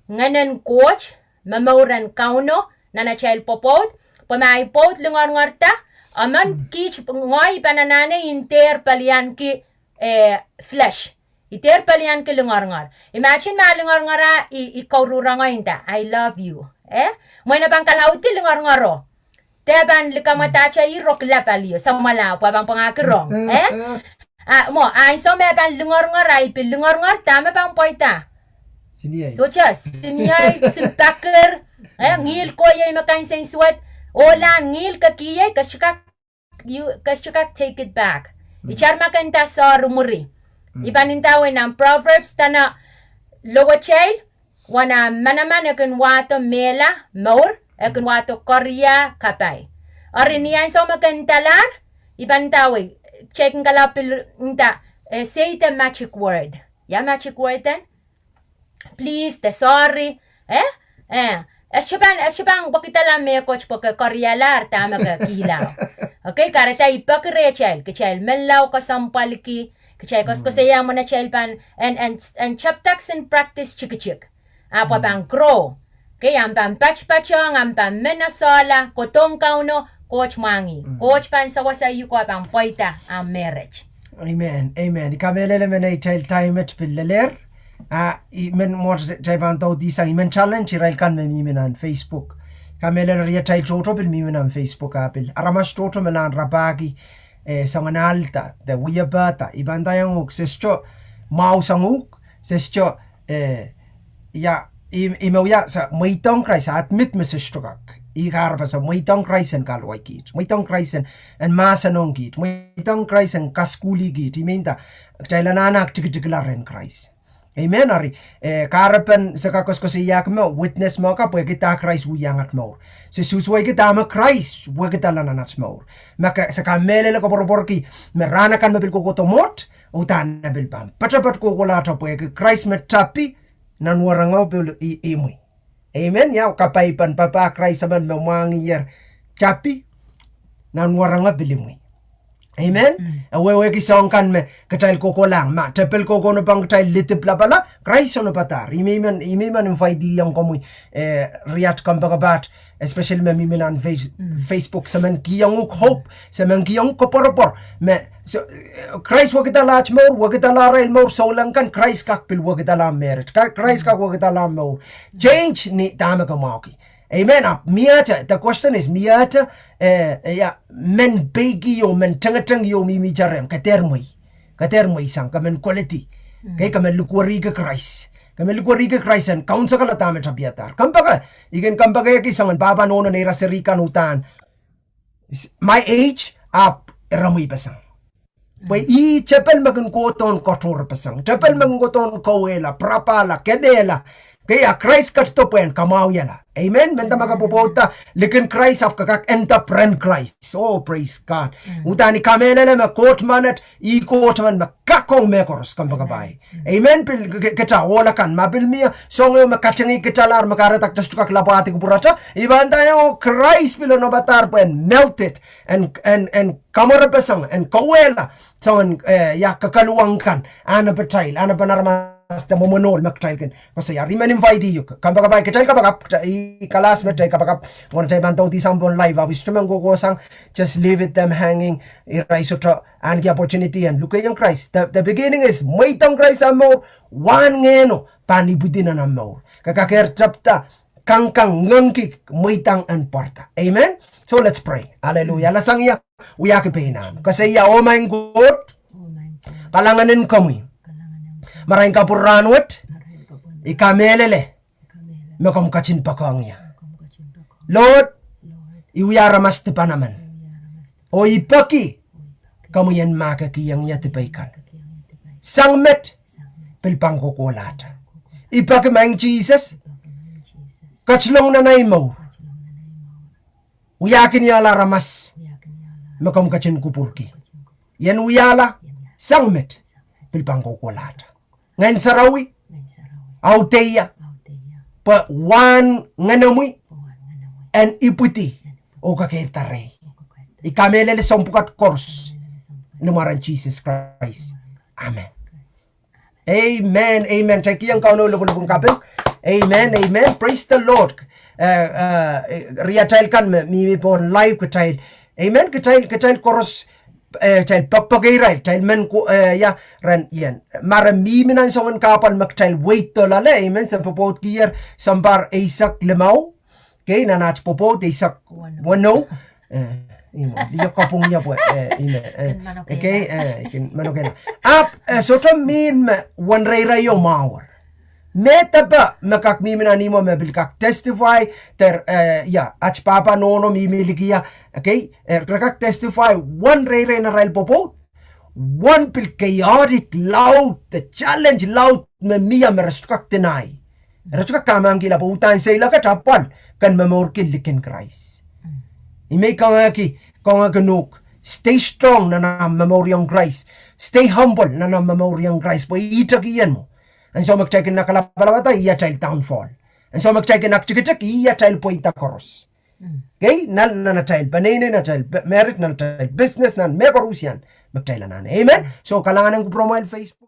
Ngehnen Koht, momouren Kauno nan atail pwopwoud, pwe ma I pwoud lingeringerda, emen kiht, ngehi pahn anahne I dehr pelianki, eh, flesh. I dehr pelianki lingeringer. Imagine ma lingeringer a I, I kouruhrongehr nda, I love you. Eh? Mwein e pahn kalaudehla lingeringero. De pahn likamwedahte ih rokila palio, samwala pwe pahn pwangahki rong. Eh? A, mwo, ansou me pahn lingeringer, a I pil lingeringer, dahme pahn pweida? Siniei. Sohte, siniei, simpaker, eh, ngihl koahiek me kansensuwed, ohlan ngihl ke kihei, ke sohte kak, you, ke sohte kak take it back. Itar ma ke nda soahng mwuri. I pahn ndawei nan Proverbs, dene lowetail, wen ah manaman e kin wahdo mehla mour, e kin wahdo koaria kapai. Eri ni ansou me ke ndalahr, I pahn ndawei, kitail kin kalap pil nda, eh, say the magic word. Ia magic word en? Please, de sorry. Eh? Eh. E sohte pahn, e sohte pahn wekidala mehkot pwe ke koarialahr dahme ke kihlahr. Okay, kahrehda I peki rehtail, kitail menlau kesempwalki, kitail koasokoasoia mwo atail pahn, en, en, en tepdak en practice tikitik. Ahpw e pahn grow. Okay, ahmw pahn patpatohng, ahmw pahn men esehla, kohdohng Kauno, Koht mwahngih. Koht pahn sewese ih ko, e pahn pweida ahmw marriage. Amen, amen. I kamehlele me nein atail time et pil lelehr. A, I men mwo atail pahn doudi sang, I men challenge irail kan me mihmi nan Facebook. Kamehlele riatail tohto pil mihmi nan Facebook a pil. Aramas tohto me lahn rapahki, eh, soangen ahlda, de wiepe da. I pahn ndaiong uhk, se sohte mwahu sang uhk, se sohte, eh, ia, I, I me wia se mweidohng Krais, admit me se sohte kak. I kahrepe se mweidohng Krais en kahluwa kiht. Mweidohng Krais en, en mahsanihong kiht. Mweidohng Krais en kasukuhlih kiht. I men nda, kitail anahne aktikitikla rehn Krais. Amen, eri, eh, kahrepen se kak koasokoasoiahki me witness mwo ka pwehki dah Krais wia ngat mour. Se susuweiki dahme Krais wekidala nan at mour. Me ke, se kamehlele koapworopworki, me rahn akan me pil kohkohdo mwohd, uhdahn e pil pahn poatopoat kohkohlahte pwehki Krais me tapi, nan wahnpoaron pil i, imwi. Amen. Ia, kapai pahn papah Krais emen me mwahngihier tapi, nan wahnpoaron pil imwi. Amen. E wehwehki soahng kan me kitail kohkohlahng, ma tepel kohkohno pahn kitail lidip lapala, Krais onopadahr. I men, I men invite-iong komwi, eh, riat kompoakepaht, especially me mihmi nan Face-, Facebook, se men kihong uhk hope, se men kihong uhk koapworopwor. Me, so, eh, Krais wekidala at mour, wekidala arail mour, souleng kan, Krais kak pil wekidala marriage. Ka-, Krais kak wekidala mour. Change ni dahme ke mwahuki. Amen. Ahpw miehte, the question is, miehte, eh, ia, men peiki ieu, men tengeteng ieu mihmihte rehmw, ke dehr mwei. Ke dehr mwei sang, ke men koledi. Okay, ke men likwerihki Krais. Ke men likwerihki Krais en kaunsekala dahme tapiadahr. Kompoake, I kin kompoakehki soangen pahpa nohno neira seri kan uhdahn. My age, ahpw ira mweipeseng. Pwe ih tepel me kin kohdohn katohrpeseng. Tepel me kin kohdohn kauwehla, pirapahla, kemehla. Okay, a Krais ketido pwehn kamwahwihala. Amen. Mehnda ma ke pwopwoudda likin Krais ahpw ke kak end up rehn Krais. Oh, praise God. Uhdahn I kamehlele me Koht menet, ih Koht men me kak ong mehkoaros kompoakepahi. Amen. Pil ke-, ke-, kitail ohl akan, ma pil mie soahng ehu me katengehiktalahr me kahrehda kitail sohte kak lapwahdi kupwuratail, I pahn ndaiong Krais pil onopadahr pwehn melt it, en, en, en kamwerepeseng, en kauwehla soangen, eh, ia, kekeluwang kan, anahne pahn atail, anahne pahn aramas de mwomwen ohl me kitail kin koasoia. Ih men invite iuk. Kompoakepahi, kitail kapakap, kitail, ih kalahs me kitail kapakap. Mwohn atail pahn doudi sang pohn live, ahpw iso men kohkohsang, just leave it them hanging. Irail sohte ahneki opportunity en lukehiong Krais. The, the beginning is, mweidohng Krais ahmw mour, wahn Ngehno pahn ipwidi nan ahmw mour. Ke kakehr tepda, kangkang, ngehngki, mweidang en pwarada. Amen. So let's pray. Hallelujah. Lasang ia, wiahki pein ahmw. Koasoia, Oh maing Koht, kalahngan en komwi. Marain kapwur rahnwet, I kamehlele me komw ketin poakohng ie. Lord, I wia aramas dipan emen, oh I peki komwi en mahkikihong ie dipei kan. Sang met, pil pahn kohkohlahte. I peki maing Sises, ketilong nan ei mour, wiahkiniala aramas me komw ketin kupwurki. I en wiahla, sang met, pil pahn kohkohlahte. Ngehn Sarawi, audeia, pwe wahn Ngenomwi en ipwidi oh kekeirda rehi. I kamehlele soahng pwukat koaros ni mwaren Sises Krais. Amen. Amen, amen. Kitail kihong Kauno lukuluku en kaping. Amen, amen. Praise the Lord. Eh, eh, riatail kan me mihmi pohn live, kitail, amen, kitail, kitail koaros, eh, kitail pokpoke irail, kitail men ko, eh, ia, ren, ien. Ma re mihmi nan soangen kahpwal me kitail weid doh loale, amen, se pwopwoudkier sounpar eisek limau. Okay, nan aht pwopwoud eisek weneu. Eh, ih me, ia kapwung ia pwe, eh, ih me, eh, okay, eh, kin manokehla. Ahpw, eh, sohte mihmi me wen reirei o mwahu. Me depe me kak mihmi nan ihmwo me pil kak testify, de, eh, ia, aht pahpa nohno mihmi likia, okay, eh, re kak testify wen reirei nan arail pwopwoud. Wen pil chaotic laud, de challenge laud me mie me re sohte kak deny. Re sohte kak kamwahwihla pwe uhdahn seiloak et apwal ken momourki likin Krais. Ih me I kangeki, kangeki nohk, stay strong nan ahmw momouriong Krais. Stay humble nan ahmw momouriong Krais, pwe ih itek ien mwo. Ansou me kitail kin kalapalapda, ih atail downfall. Ansou me kitail kin aktikitik, ih atail pweida koaros. Okay, nan, nan atail peneinei, nan atail marriage, nan atail business, nan mehkoarusie me kitail anahne. Amen. So kalahngan en kupwuromwail Facebook.